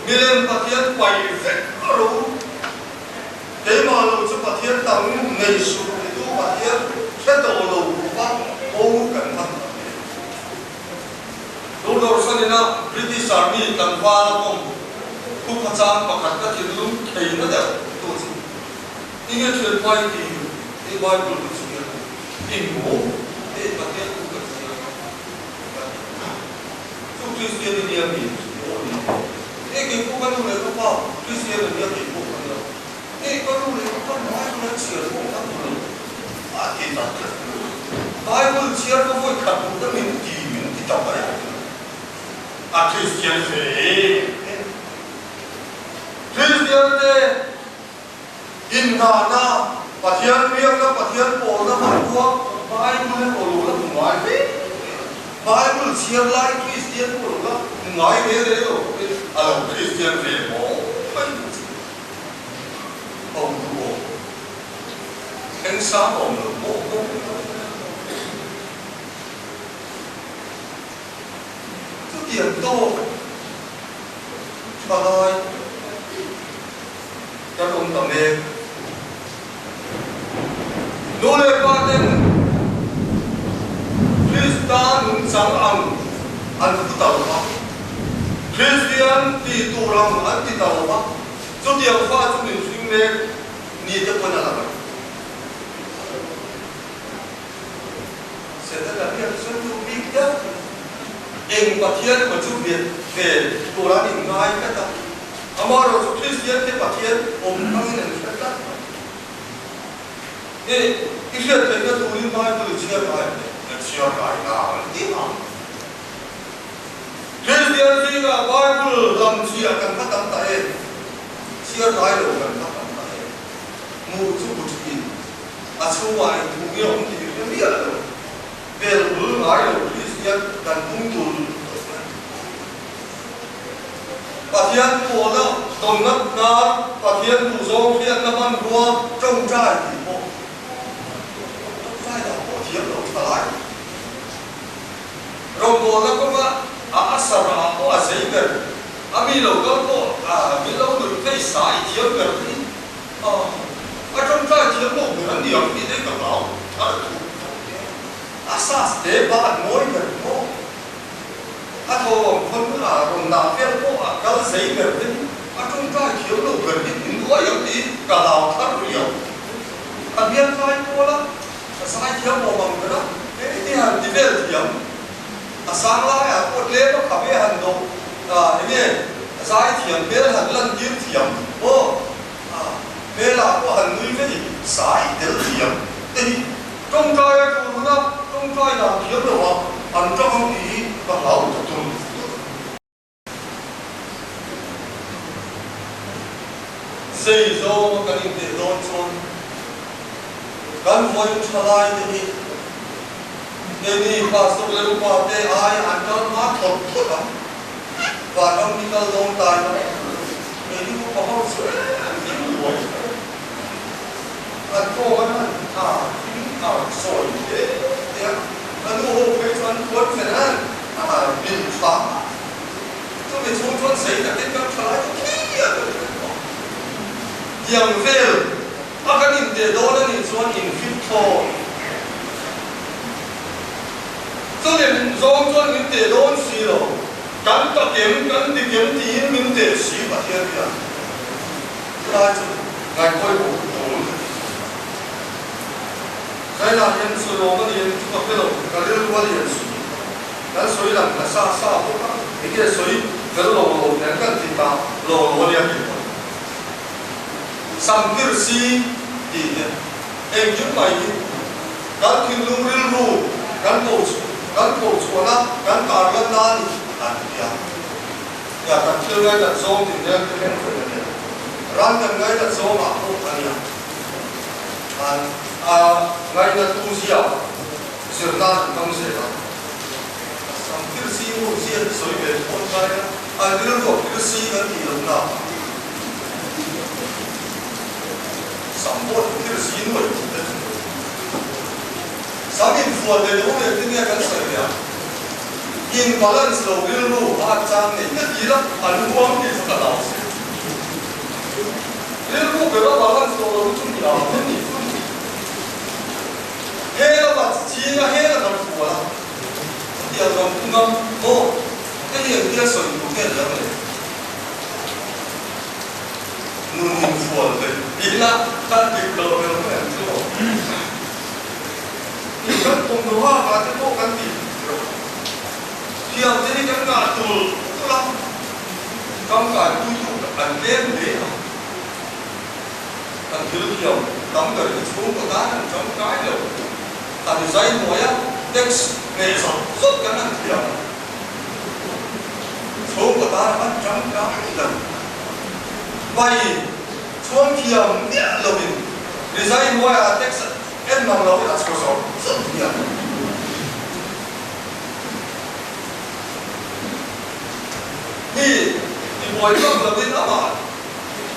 Milem Pathian pai vek a ro, keimah lo chu Pathian dang nei suh titu Pathian hre tawh lo khawpa kawng kan hman ta hle. Doordarshan ina British Army tlangval a kawm thuphachang pakhat ka thinlung thei na deuh tu chu tinge thianpa i ti i Bible ka chhiar i maw hei Pathian thu ka chhiar ka ti chu Kristian i nia mi maw ni hei kei pawh ka nu leh ka pa Kristian a nia kei pawh ka nia hei ka nu leh ka pa Bible an chhiar pawh ka hmu lo a ti ta tlat Bible chhiar ka vawi khat duh na min ti min ti ta mai a Kristian fe em Kristian te inngahna Pathian biakna Pathian pawlna hmanrua Bible emaw lo la hmu ngai ve Bible chhiar lai Kristian pawh lo la hmu ngai ve reng lo a lo Kristian ve maw mai duh chu. Ho duh aw. Thleng sang awm lo pawh pawh ni lo. Chutiang tawk thalai kan awm ta mek. Nu leh pa ten Krista nungchang ang an pu ta lo va, Kristian tih tur ang an ti ta lo va, chutiang fa chu min hring mek ni te pawn a lang a. Setana hian sawi duh bik deuh eng Pathian emaw chu biak ve tur an inngai tlat a, amaherawhchu Kristian te Pathian awm hmangin an hre tlat mai. I i hriat theihna turin Bible i chhiar ngai em? Ka chhiar ngai na ang ti ang. Kristian zingah Bible lam chhiah kan va tam ta em? Chhiar ngai lo kan va tam ta em? Hmuh chu bu thin, a chhungah eng thu nge awm tih hre miah lo. Bel bul ngai lo Kristian kan pung tul tul mai. Pathian pawhna tawnna hnar, Pathian duhzawng hriatna hmanrua tawngtai tih pawh tawngtai dan pawh thiam lo tha lai. Rawngbawlna kawnga a a sarah pawh a zei ber, a mi lo kal pawh a min lo nuih phei sa i thiam ber hi a a tawngtai thiam lo ber a ni ang tih te ka hlau thar thuk tawh hle. A sas te ban mawi ber pawh A thawm khawn a rawn dah vel pawh a kal zei ber te hi a tawngtai thiam lo ber hi min duai ang tiin ka hlau thar riau. A hmel tlai kual a, a zai thiam awm ang ber a, hei ti han ti vel thiam. A sang laiah pawh tlem a khap e han dawh a, enge a zai thiam hmel han lan tir thiam aw, a hmelah pawh han nui vei sai tel thiam te hi. Tawngtai a tul hun a, tawngtai dan thiam lo a, an tawng ang tih hi ka hlau ta tul tul. Zei zawng a kan inteh dawn chuan kan vawiin tha lai te hi keini pastor leh upa te ai an kal hma thawt thawt ang. Vanram hi kal dawn tai lo. Keini upa ho chu an hlim luai. An tawng an han tha in a sawi hle te a, ka nu ho phei chuan puan fen an a bil tha a, chumi chhung chuan zei takin kan tha lai chu khi a lo thlen tawh. Tiang vel a kan inteh dawn a nih chuan in fit thlawt. Chumi zawng chuan min teh dawn si lo, kan takem kan tikem tiin min teh si Pathian hian. Chulai chu ngaihpawimawh tul ka ti. China hian sawi awm a lian chu ka hre lo, ka rilru a lian si. Kan sawi lang ta sa sa bawk a, enge sawi fel lo lo nen kan ti ta lo lo a nia tih pawh. Samtir si tih te engkim mai hi kan thinlung rilru kan ko kan ko chhuahna kan tarlan na a ni an ti a. Nia, kan thil ngaihdat zawng tin reng te hian khawih a nia. Ram kan ngaihdat zawngah pawh a nia. An a ngaihnatu zia zir nan an hmang zel a. An thil si ho zia hi sawi ve thawn kai a, an rilruah thil si kan tih loh na. Sam pawh thil si nuai tih te chu. Sam infual leh lo leh te nia kan sawi ve a. In balance lo rilru a chang nei ka ti la, an huam tih chu ka hlau si. Rilru ber a balance tawh lo chu mi ang te nih chu ni. He lama ching a he lama fual a, chutiang lam thung a maw hei engtia sawi tur nge ni ang le? Nun infual ve ila kan dik lo ber mai ang chu aw. Tih kan pawm lo a, vah te pawh kan ti rawh. Thiam te hi kan ngah tul tul a, tangkai pui tu an tlem hle a. Kan thil thiam tam ber hi chhungkaw tan an tangkai lo. An zai hnuai a, tax nei zawk zawk kan han thiam. Chhungkaw tan an tangkai lo. Pai chhuang thiam miah loin rizai hnuaiah tax En mang lo in a chhuah zawk zawk hian. Mi ti buai vak lo in amah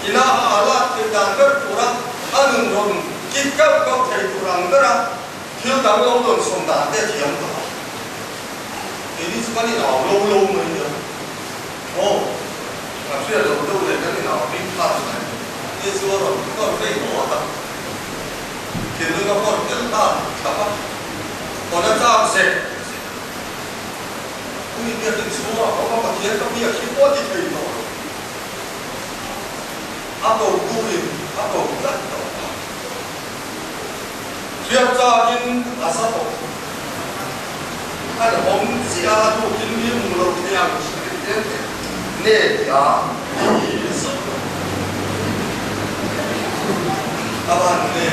ina a alat theih dan ber tura a nun rawn kit kauh kauh thei tur ang bera thil dang lo dawn sawm dan te a thiam tawh a. Keini chu kan inau lo lo mai nia. Aw, kan hriat loh deuh leh kan inau bik kha chu mai. Ni chu a rawn nawr vei ngawt a. Thinlung a pawt tel nghal thlap a, hawn a chak zek zek a. Umi biakin chhungah a awm a, Pathian ka biak hi pawh a ti thei tawh lo. A ko tuin a ko tlat tawh a. Hriat chakin a za tawh. An awm chiah a, a tukin mi hmu lo thei ang hrim em em nge tia ti zawk lo. A van nge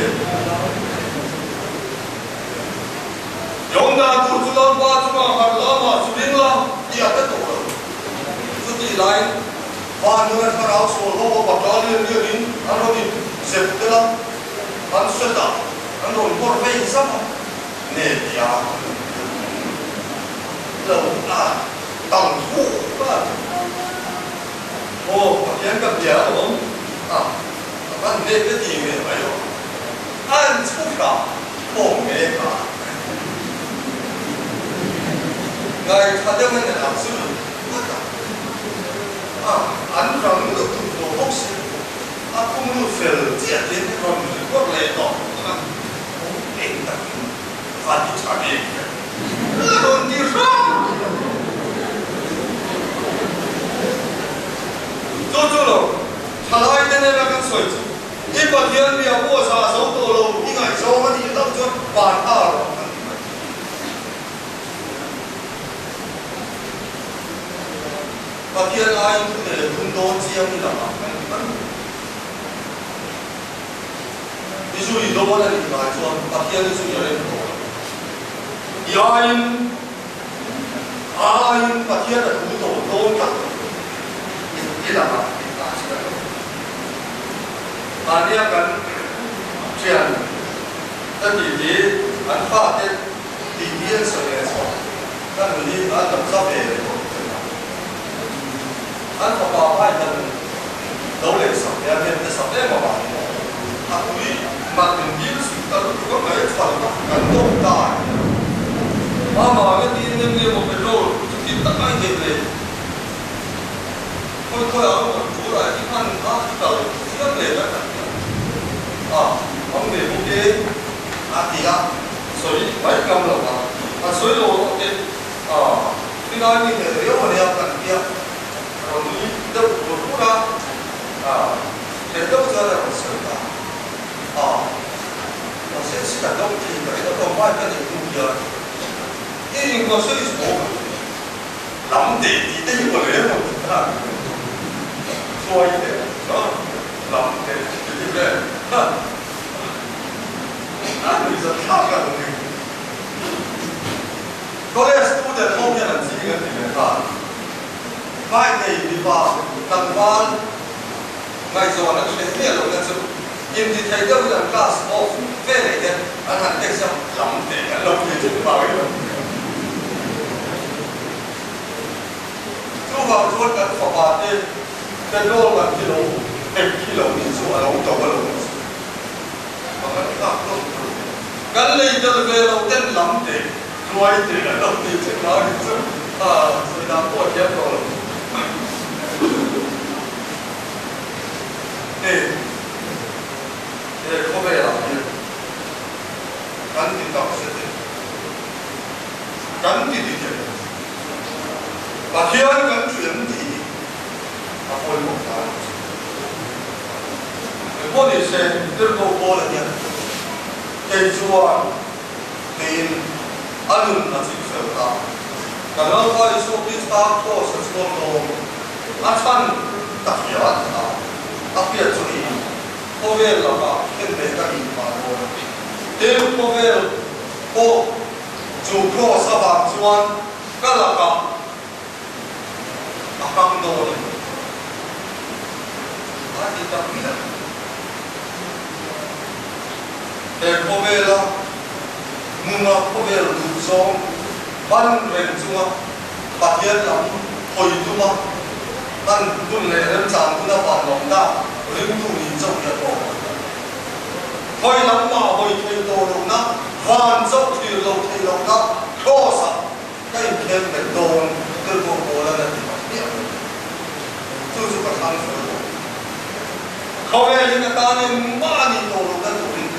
Yawng dan tur chu Lalpa chungah harh lama chu ring la tih a hre tawh lo. Chutih laiin Vanuna thlarau sual ho a battalion lianin an rawn in zep tel a, an set a, an rawn bawrh vei zam a, nge tia lo a tang thuk a. Aw Pathian ka bia alawm a, a van nep e ti nge mai aw. An chhuk a, aw nge ka. Ngaithla deuh in a zui vat a, a an rang lutuk tawh bawk si, a khum lut fel chiah tiin rawn record leh tawh a, awm eng takin va ti tha ve hian a rawn ti hrang. Chu chu lo, thalai te nena kan sawi chu i Pathian bia pawh zah zo tawh lo i ngaihzawng a nih hlauh chuan van nghal rawh kan ti mai. Pathian aiin thu leh tum dawn chiang i lakah kan ti mai. I zui dawn a nih ngai chuan Pathian i zui a rem tawh lo. I aiin aiin Pathian a thu tawh dawn tak i lakah i ta chiang lo. Mahnia kan thian ka tih hi an fate tih hi an sawi leh chhuah ka nu hi an lo za ve leh tawh thei a. An fapa Biden lo leh sak leh a hnem te sak em avangin a tui mat in dil suih ta lutuk a mai chhan a kan dawm ta a ni a. Mama nge tiin nem nge maw petrol chuti tak a inneih le? Khawi khawi ang rawn tul a i hman a i kal chiam le kan han ti a, a hmang ve bawk e a ti a, sawi mai ngam lo a, han sawi lo rawh teh a, khilai mi hmel riau a nia kan ti a, a rawn nui deuh vur vur a, a hmel deuh chuan a rawn sawi ta a, mahse si kan lo thei ta ringawt lo mai ka neih hnu hian i inkhawsawi zawk ang. Lam teh tih te hi mawle emaw tih kha an ti hruai teh a lam teh tih hi vel a a nuihzat thlak a lo ni. College student ho hian an ching an ti ve ta. Hmai nei mipa tlangval ngaihzawn an hreh miah lohna chu inti thei deuhin an class off ve leh hian an han text a, lam teh an lo ti thin vangin. Chuvang chuan kan fapa te petrol kan ti lo eng khi lo nih chu a lo to a lo ni chu. A kan tlak hlawm tur. Kan lei tel ve lo ten lam te hruai te an lo ti thin a ni chu a sawi dan pawh a thiam tawh lo. Hei he khawvelah hian kan ti tak zet e. Kan ti dik em? Pathian kan thiam tih hi a pawimawh ta a ni chu. Engpawh ni se, tirhkoh Paula hian kei chuan tiin a nun a chik fel ta. Kan Lalpa Isua Krista kraws a chuang dawn a chhan ta hria a ti ta. A hriat chu ni khawvel lakah khenbeh ka nih phah dawn. Tin, khawvel pawh Chu kraws avang chuan ka lakah a hmang dawn a ni. A ti tak miah. He khawvela nuna khawvel duh zawng ban reng chunga Pathian lam hawi tuma hman hun leh remchang huna vanlawmna ringtu nih chauh hi a tawk ang. Hawi lam mah hawi thei tawh lohna Van chauh thlir lo theih lohna Kraws-ah ka inkhel bet dawn tirhkoh Paul-a'n a ti tak hmiah mai. Chu chu ka thlang fel tawh. Khawvelin atan engmah a nih tawh lohna turin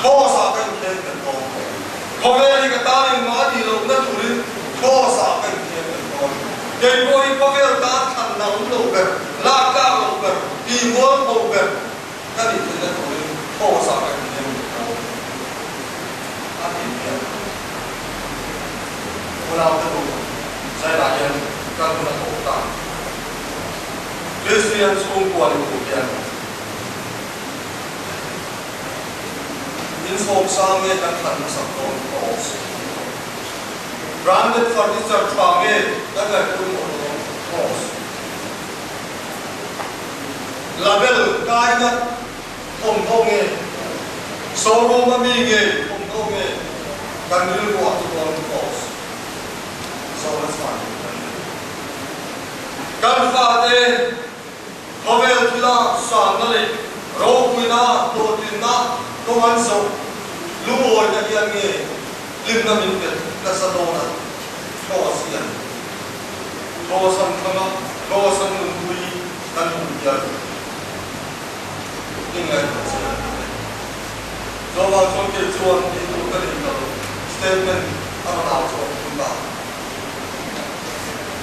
Kraws-ah ka inkhel bet dawn. Khawvelin atan engmah a nih lohna turin Kraws-ah ka inkhel bet dawn. Kei pawh hi khawvel tan thlanna awm lo ber, lak tlak lo ber, tihmual pho ber, Ka nih theihna turin Kraws-ah ka inhliam leh dawn a ti hian unaute nu Zaila hian kan hun a tawp ta. Kristian chhungkua ni tur hian inchhawm sang nge kan thlan hmasak dawn Kraws? Branded furniture tha nge kan ngaihpawimawh dawn Kraws? Label kai ngat thawmhnaw nge, showroom a mi nge thawmhnaw nge kan rilruah chuan cross zawhna chhan tur kan nei. Kan fate khawvel thila sanna leh ropuina hlawhtlinna kawng an zawh lungawina hian nge hlimna min pe nasa dawn a, cross hian cross an thlang a, cross an nunpui kan hmuh hian ingaihtuah che an ni e. Chuvang chuan kei chuan tih tur ka nei ta lo, statement a rawn au chhuak thung ta.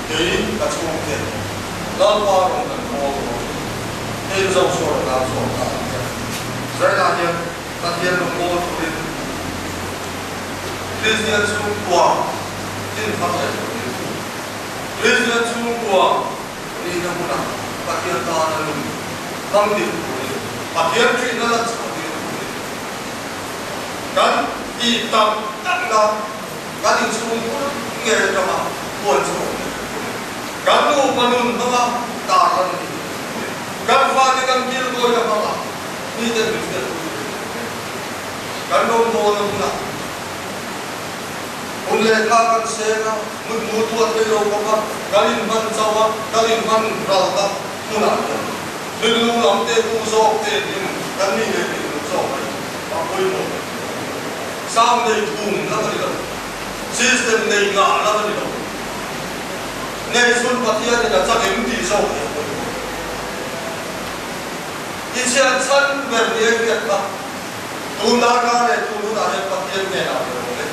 Kei ka chhungte Lalpa rawn kan haw dawn hei zo chu a rawn au chhuak ta ang hian Zainah hian Pathian rawn haw turin Kristian chhungkua inthar leh turin Kristian chhungkua nihna hmunah Pathian tana nun hmang dik turin Pathian ṭihna la chhuah tir turin kan tih tak takna kan inchhung hmun ngei atanga huan chhuah tir turin kan nupa nun hmanga tar lan ni turin kan fate kan kilkawina hmanga miten min hriat pui turin kan rawngbawlna hmunah Hun leh thla kan seng a, mutmu tuah thei lo bawk a, kan inhman chauh a, kan inhman ral tak hmunah hian rilru lam te tu zawk te in kan nih leh nih loh zawk mai a pawimawh hle. Sound nei thum lam a ni lo, system nei ngah lam a ni lo, nei chhun Pathian in a chak em tih zawk hi a pawimawh. I chhiat chhan ber ni a hriat kha. Tun darkar leh tun hunah hian Pathian hnenah ve rawh le.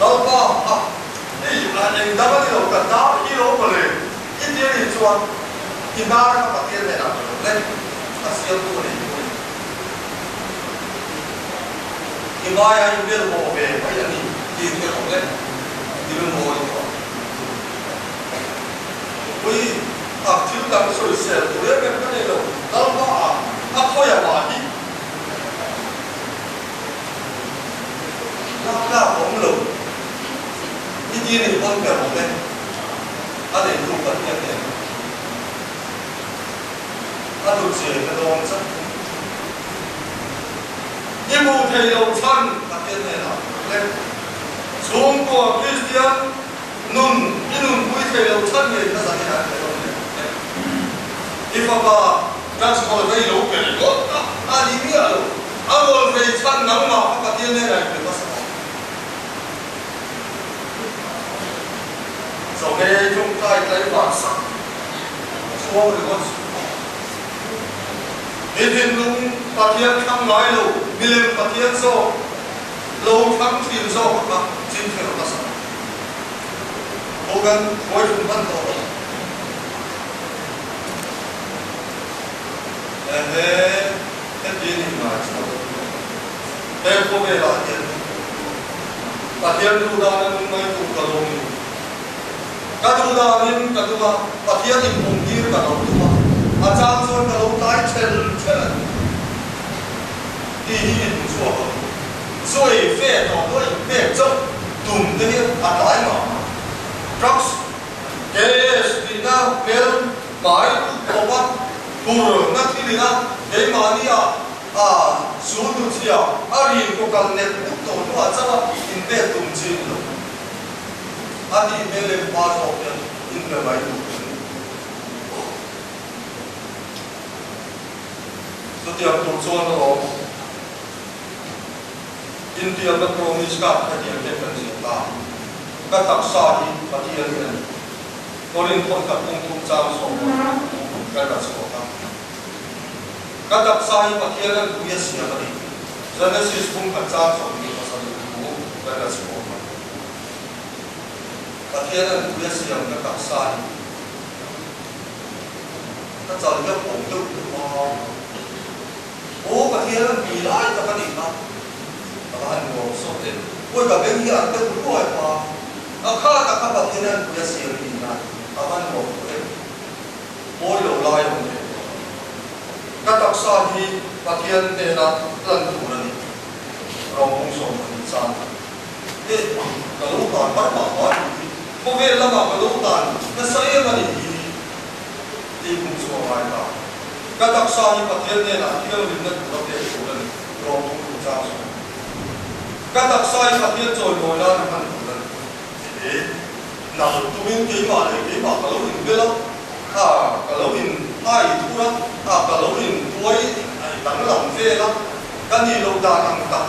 Lalpa, a, hei a eng dang a ni lo, ka hnar hi lo maw le? I ti a nih chuan i hnar kha Pathian hnenah ve rawh le, a siamtu a nei tu a ni. I hmaiah i bel haw ve mai a ni tih hre rawh le, i lungawi tawh ang. Ui, a thil dang sawisel tur em em ka nei lo, Lalpa a, a khawi a mah hi. Lak lak awm lo i ti nih pawn ber awm e, a neitu Pathian nen a hlut zia ka dawng chauh thung. I hmuh thei lo chhan Pathian hnenah ber awm e, chhungkua Kristian nun i nunpui thei lo chhan ngei kha zanin an ber awm e. I fapa Drugs hawl vei lo pe ringawt a, a ni miah lo. A hawl vei chhan nangmah kha Pathian nen a inpe hmasa tawh. Chawhmeh tawngtai tlaivar sak a chhuang ringawt chu. Mi thinlung Pathian thlang ngai lo, milem Pathian zawk lo thlang thin zawk kha chinfel hmasa tawh. Hogan hruaithum hman tawh lo. Ehe, heti ni ngai chhuak a ni lo. He khawvelah hian Pathian duhdan a nung mai tur ka lo ni. Ka duhdanin ka dum a, Pathian inpawmtir ka lo tum a, a chang chuan ka lo tlai chel chel a ni. Tih hi in chhuak ang. Sawi fe tawh pawh inpek chauh tum te hi a tlai mah mah. Drugs KS tihna hmel hmai khawp a phur na thil ina keimahni ah a sul nu chhia a rin kaw kal nek nuk tawh hnuah chauh a inpek tum chi ni lo. A tih hmel em hma zawk hian inpe mai duh kan ni. Chutiang tur chuan alawm intiamna promise kha hetiang hian kan ziak ta. Ka taksa hi Pathian hi a ni. Korin thawnkhat kawng thum chang 15 kan la chhuak a. Ka taksa hi Pathian an pui a siam a ni. Genesis bung khat chang 27 thu kan la chhuak a. Pathian an pui a siam ka taksa hi ka chal deuh awm deuh deuh a. Aw Pathian an pui lai tak a nih kha. Ka va han nuam sawt em. Awi ka beng hi an deuh ruai pa. A kha tak kha Pathian an pui a siam i nih nan a va nuam tawh em. Pawi lo lai awm thei tawh lo. Ka taksa hi Pathian hnena hlan tur a ni. Rawng 12 chang e ka lo tan har mah mah a nih hi. Khawvel lamah ka lo tan nasa em a nih hi tih hmuh chhuah ngai ta. Ka taksa hi Pathian hnenah thianghlimna tura pek tur a ni, rawng thum tur chang sawi. Ka taksa hi Pathian chawimawi nan a hman tur a ni. He nal tumin keimah leh keimah ka lo inbel a, a ka lo in hai thur a, a ka lo in tuai danglam vel a, ka nih loh dan ang tak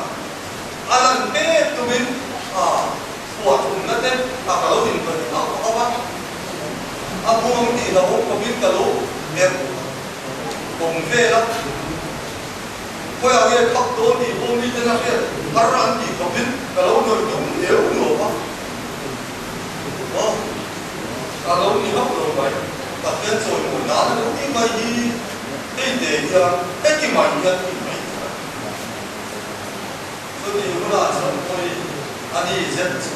a lan pek tumin a phuah thumna te a ka lo inpahnih auh auh a, a buang tih hlauhawm khawpin ka lo her kawm vel a, khawiah nge khap dawn tih pawh miten a hriat har an tih khawpin ka lo nawih dum deuh nuam a, aw ka lo ni hauh lo mai, Pathian chawimawi nan a lo ti mai hi hei te hian heti mai hian ti mai tur a ni. Chuti hunah chuan pawi a ni zet chu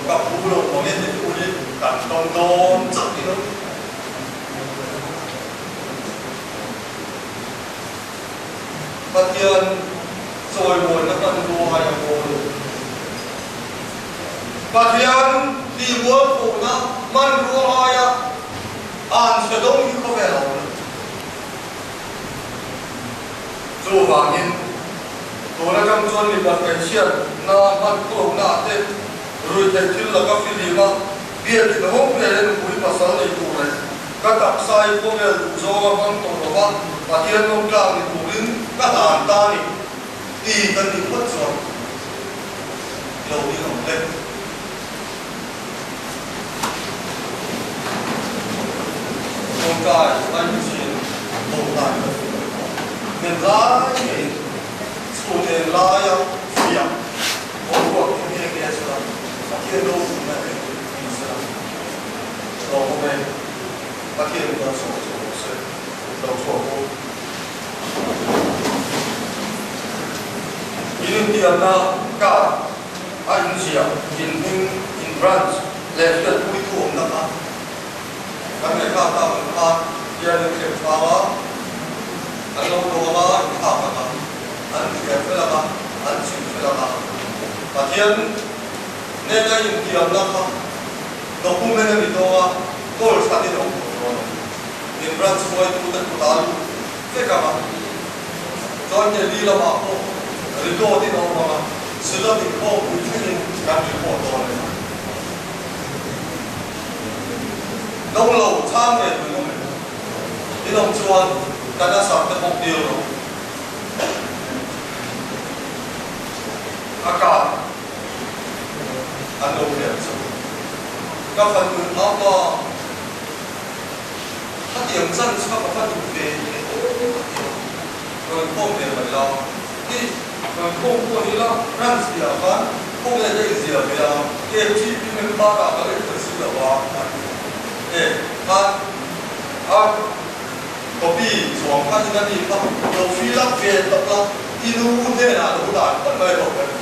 ka phu lo mang e ti turin kan tawng dawn chauh ni lo. Pathian chawimawina hmanrua ai a kawl. Pathian tihmual phuhna hmanrua aia an hre dawng hi khawvel a awm lo. Chuvangin, tun atang chuan mipat hmeichhiatna hman khawlohna te, ruihtheih thil laka fihlim a, biakin hawng hle nupui pasal nei tur leh ka taksa hi khawvel duh zawnga hmang tawh lova Pathian lawmtlak ni turin ka hlan ta a ni ti kan nih phawt chuan lo ding ang le. Tawngtai mai ni chin tawngtai ka duh lo a, men lai ngeiin chhun eng laia fiah boruak hi nge nge sela Pathian ropuina eng ni sela hlauhawm e, Pathian in kan sawm chu awm se lo chhuak u. In intiamna card a inziah in hming in branch leh hriatpuitu awmna kha kan lehkha tak ang khan hian in thleng thlang a, an lo dawng a, in thlak ang a, an thliar fel ang a, an chim fel ang a. Pathian nena intiamna kha document a ni dawng a, kawl thatin a awm tawh dawn a ni. In branch hruaitute kut a lut vek ang a, chuan Delhi lamah pawh record in a awm ang a, Synod inkhawmpui thlengin kan report dawn a ni. Dawng lo chhang ve tui awm em? In awm chuan kan a sak te bawk dil rawh. A kar an lo hriat chu ka fanu apa khatiang chan chha ka va duh ve e aw a ti a, rawn khawm ve mai la ni rawn khawm pawh ni la runs tih ah khan khawnge ka inzia ve a KTP member ah ka la inhre si lo a a ti e khan a copy chuang kha in a ni kha lo fill up ve tawp la i nu hnenah lo dan phawt mai rawh ka ti.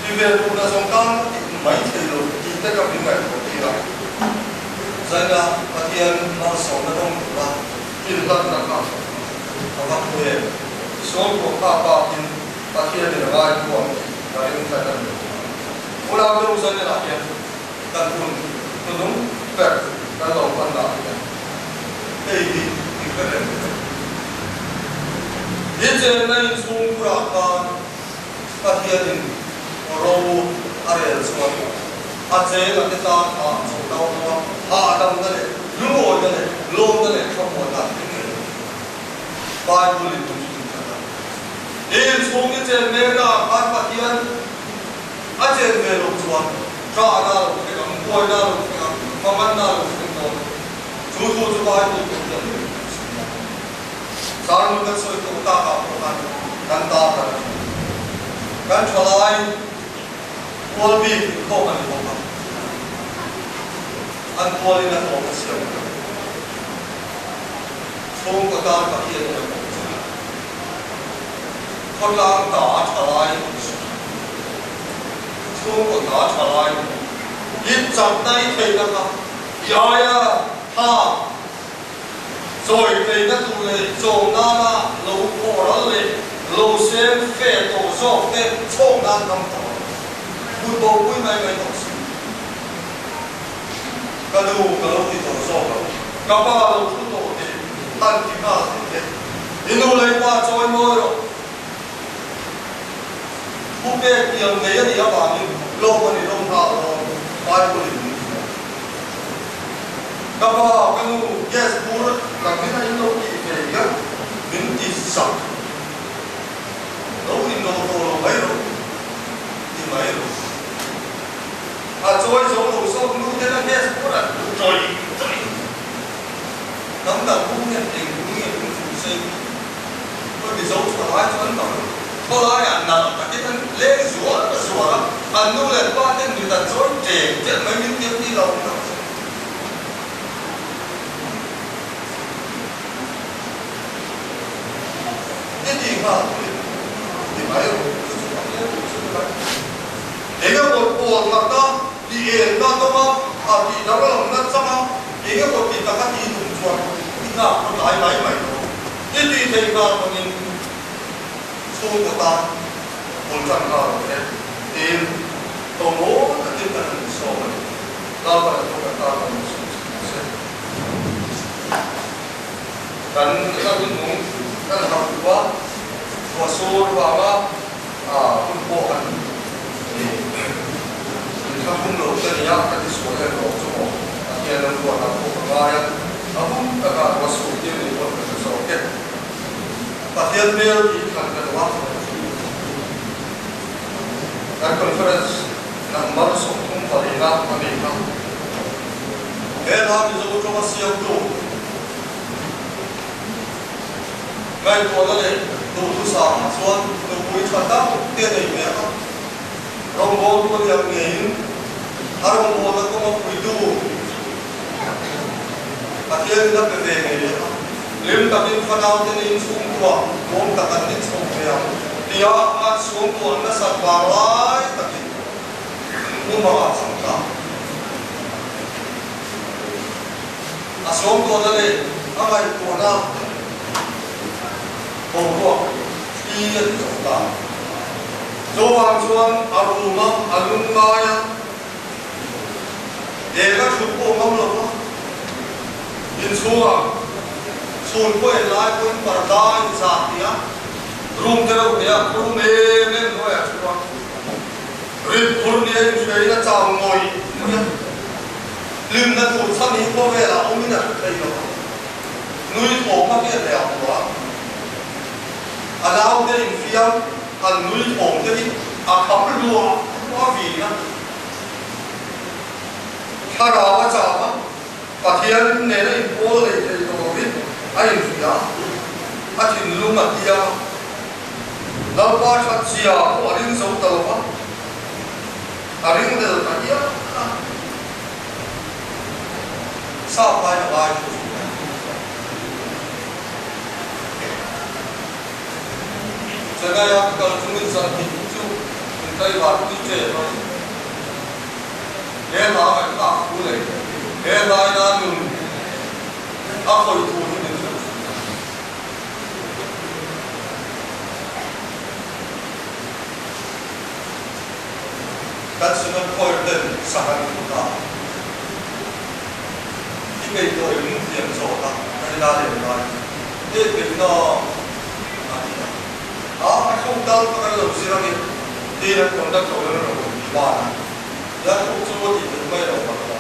Ti ve duhna zawng tan ka tih mai thei lo tih te ka min ngaihtuah tir a. Zaina Pathian malsawmna dawng tura inhlatna kha a va hmu em? I sawi pawh kha bakin Pathianin a ngaihtuah ang tih ka ring tlat a ni. Unau deuh Zainenah hian kan hun hnunung ber kan lo hmanna ah hian hei hi i hre reng lo. I chenna inchhungkhurah khan Pathianin ro a rel chuan a cheng a te tan a cho dau lo a, hahdamna leh lungawina leh lawmna leh thlamuanna a thleng ngei lo. Bible in min hrilh tlat a, i inchhung i chen mekna ah khan Pathian a chen ve lo chuan ṭahna a lo thleng ang, buaina a lo thleng ang, hmanganna a lo thleng dawn. Chu thu chu Bible pawh hian min hrilh thin a. Zarnu kan sawi tawh takah pawh khan kan tar kan a ni. Kan thalai kual bik inkhawm a ni bawk a, an kualin a hlawm a siam a ni. Chhungkaw tan Pathian in a kawm chu khawtlang ta a thalai chhungkaw ta a thalai i chakna i theihna kha i aia tha Chawi theihna tur leh chawm nana lo khawhral leh lo sem fe tawh zawk te chhawk nan hmang tawh ang. Kut bopui mai mai tawh si. Ka nu ka lo ti tawh zawk lo. Ka pa lo thu tawh te. Han ti nghal thei te. I nu leh i pa chawimawi rawh. Pu pek tiang nei a nih avangin lawm a ni lo nghal dawn, Bible in min hrilh. Ka pa, ka nu, gas bur lam hi a in lo tih ve hian min ti zak. Lo in lo tawh lo mai rawh, ti mai rawh. A chawi zo lo zawk nu ten a gas bur an tawih tawih. Hnam dang pu hian eng pu nge min fuh sei tih Khawi Mizo thalai chu an tam khawlaiah nalh takin an leng zuar zuar a, an nu leh pa ten mit an chawi ṭeng ṭeng mai min tir tih lo ang chu. I ti nghal tih ti mai rawh chu chu a hmel tur chu ni mai. Eng emaw pawl khat a ti en na dawng a, a tih danglamna chang a, eng emaw ti taka ti tum chuan i nghak khaw tlai mai mai lo. I tih theih nghal pawhin chhungkaw tan bul tan nghal ang e tiin tawngmawi takin kan han insawm a ni. Lalpan a thu kan tan kan insawm chhin ang che. Kan la hun nung kan hauh duh a, ruahsur vanga hun pawh han inthlahrung lo te nia ka ti sual em rawh chu maw Pathian an ruat ang pawh ka ngai a, a hun takah ruahsur tir ni pawn ka hre zawk e. Pathian hmel tih thlan ka duh a, kan conference number 34 na a ni kha. He hla Mizo tawnga siamtu ngaihtuahna leh duhthusam ah chuan nupui tha tak te nei ve a, rawngbawltu a liam ngeiin a rawngbawlna kawnga puitu Pathianin a pe ve ngei a, hlim takin fanau te niin chhungkua nuam tak an ni chho ve ang tia an chhungkuah nasat vang lai takin Mumanga chang ta. A sawmtuahna leh a ngaihtuahna boruak thli a ti zo ta. Chuvang chuan a rum a, a lungngai a, eng a thut pawh ngam lo va, inchhungah chhun pawh en lai pawhin parda a inzah tih a, room te reuh nia room em em hnuaiah thu a. Rit phur nia inhriain a chau ngawih ngawih a, hlimna tur chhan hi khawvelah awmin a hre thei lo a, nui thawm a hriat leh a hmu a, a naute infiam han nui thawm te hi a kham hluah hluah a vin a, thlarau a chau a, Pathian nena inpawl lei thei tawh lovin a inhria a, a thinlung a hliam a. Lalpa that zia pawh a ring zo ta lo va, a ring del ta hial a. Sap lai a ngai thu chu. Chennai-a ka kal chungin zan hnih chu min tlaivar pui ṭep a ni. He hla ngaihthlak thu leh he hlaina nun a khawih thu hi min hrilh thin a. Kan Synod Choir ten sak an duh ta. I peih tawh em thiam zawt a ka ina lem lai e peih na a ti a. A a thluk dal kha kan lo zir angin tiin an conductor in a rawn ti ban a. Ya thluk chu a tih theih mai lo ka ti a.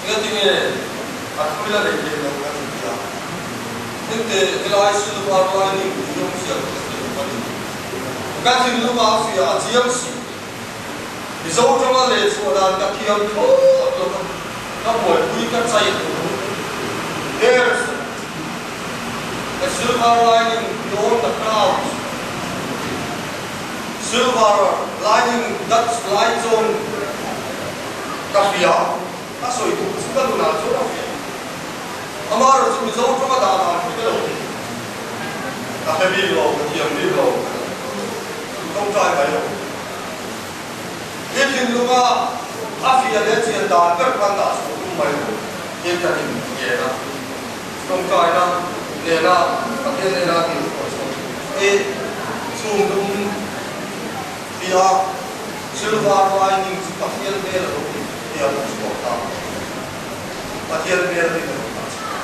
Engatinge a thui la lei thei lo ka ti ti a. Hengte helai silver lining tih awmzia ka hre thei lo a ni. Ka thinlunga a fiah a chiang si. Mizo tanga leh chhuah dan ka thiam thlawt lo va, ka buaipui ka chai lo. There's a silver lining beyond the clouds. Silver lining that's lights on ka hria a sawi duh chu ka nunah chuan a hria. Amaherawh chu Mizo tanga dah dan hi ka lo ti. Ka hre bik lo, ka thiam bik lo. Tawngtai mai lo. I thinlunga a fiah leh chian dan ber khan dah chhuah tum mai lo. Tin kan in ngen a, tawngtaina nena Pathian nena dil chhuah chhuah i chhung dum tia silver lining chu Pathian hmel a lo ni tia kan chhuak ta. Pathian hmel hi ka lo dah chhuak.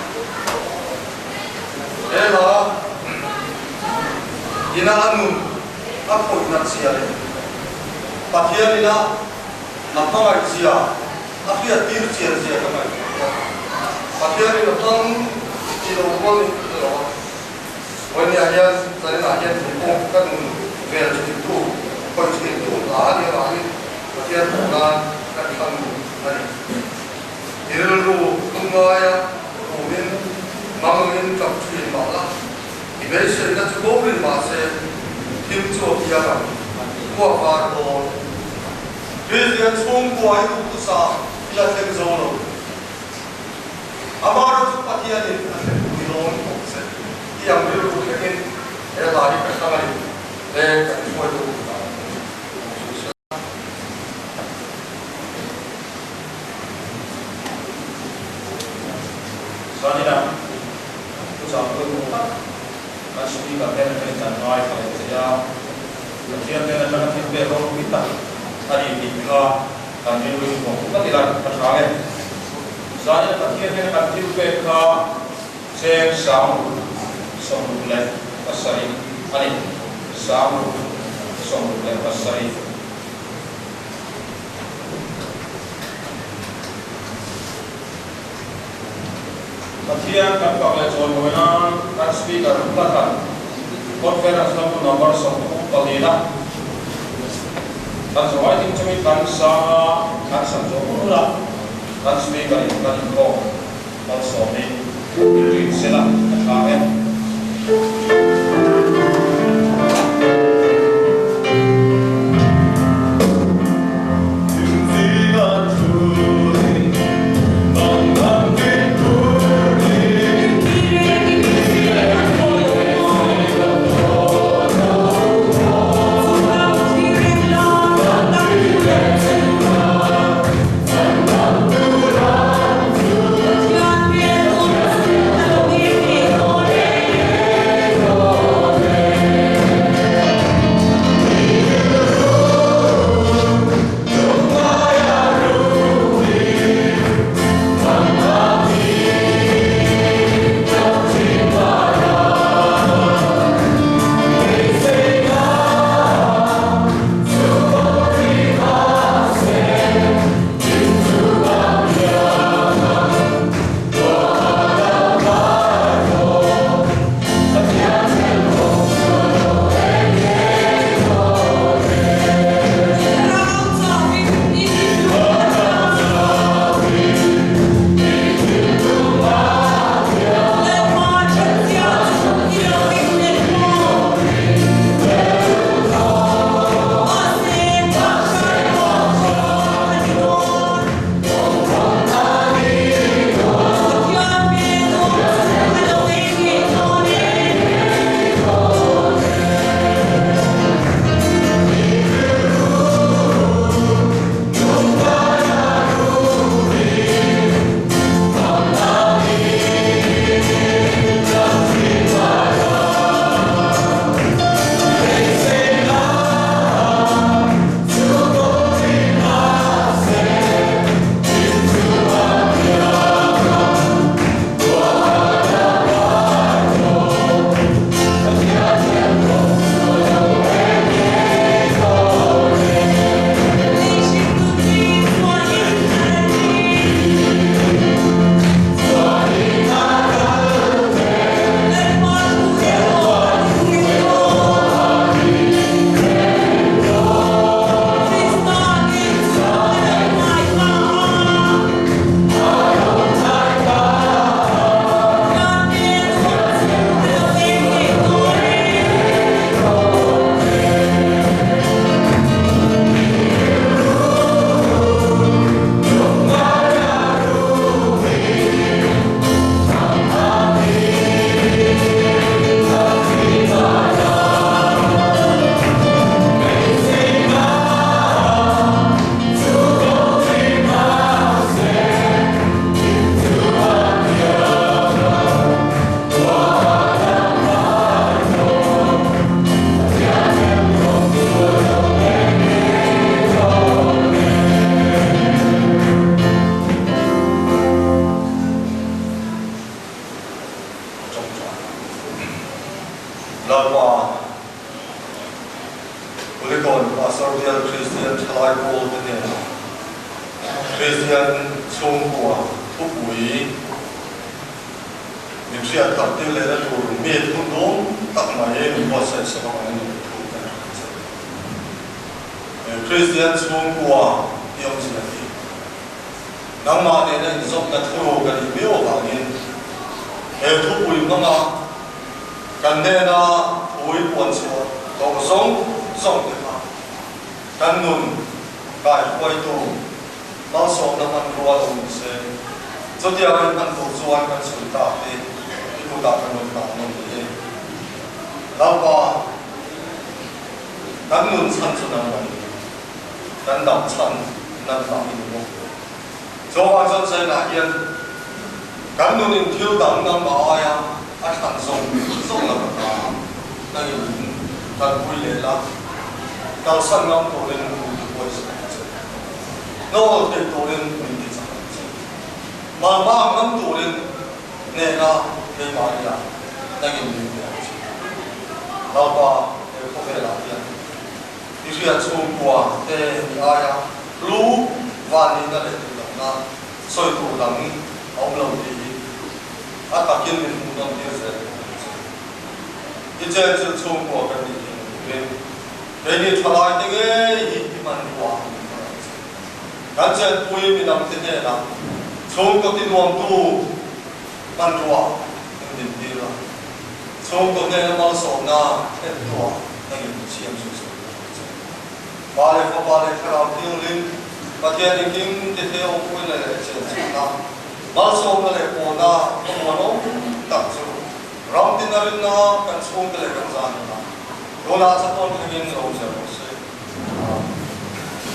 He hla ina a nun a khawih nat zia leh Pathian ina a hmangaih zia a hriattir chian zia ka ngaihtuah hian Pathian in a hmang tih lo rual in ka hre lo a. Vawinia hian zaninah hian thei pawh ka nun vel thintu, khawih thintu hla a nih avangin Pathian hmuh nan kan thlang a ni. I rilru lungngaia rumin mangangin tap thin mah la, i beiseina chu borin mah se thim chu a piang ang, khua var dawn. Kristian chhungkua i duhtusa i la thleng zo lo. Amah chu Pathianin a thlenpui dawn khawp che tih ang rilru thlengin he hla hi ka thlang a ni le kan hruaitu dan chu sawi. Zanina thuchah pawimawh tak kan speaker hnen atangin kan ngaithla leh thei a, Pathian hnen atanga thil pek ropui tak a ni tih kha kan rilru hi hmuh tlat ila ka tha nge. Zanin Pathian hian kan thil pek kha cheng 67 a ni, 67. Pathian kan fak leh chawimawi nan kan Speaker hla thlan Conference lampu number 34 na kan zawai ding chungin kan sang a, kan sam zawh hun hunah kan Speaker in kan inkhawm malsawmin min rin sela a tha em? Lalpa Kulikawn Pastor Bial Kristian Thalai Pawl te hnenah Kristian chhungkua thupui min hriat tak tir lehna tur mi hun dawm tak mai min buatsaih sak avangin min thu kan hrilh che. Kristian chhungkua i awmzia hi nangmah nena inzawmna thuruk a nih miau avangin he thupui hmanga kan hnena thui puan chhuah tawh zawng zawng te kha kan nun kaihruaitu malsawmna hmanrua lo ni se, chutiangin hman tur chuan kan sawi tak te i kutah kan rawn dah nawn leh e. Lalpa, kan nun chhan chu nang a ni, kan dam chhan nang mah i ni bawk. Chuvang chuan China hian kan nunin thil dang nangmah aia a thlan zawng zawng la ka ta a, nangin min kalpui leh la, kalsan ngam turin min ti huaisa ang che, hnawl thei turin min ti chak ang che, malmang ngam turin hnehna keimahnia nangin min pe ang che. Lalpa he khawvelah hian i hriat chhungkua te ni aia hlu van nihna leh duhdakna sawi tur dang a awm lo tih hi a takin min hmuh nawn tir zel bawk ang che. I chenchilh chhungkua kan nih theihna turin keini thalai te ngei hi i hmanrua a ni thar ang che. Kan chenpui midangte hnenah chhungkaw tinuamtu hmanrua min din tir a, chhungkaw hnena malsawmna thlentuah nangin i siam zui zawk bawk ang che. Pa leh Fapa leh Thlarau Thianghlim, Pathian engkim ti thei awmpuina leh chenchilhna, malsawmna leh pawlna khawmuanawm tak chu ram tin a rinna kan chhungte leh kan zan hunah tunah chatuan thlengin lo zel rawh se.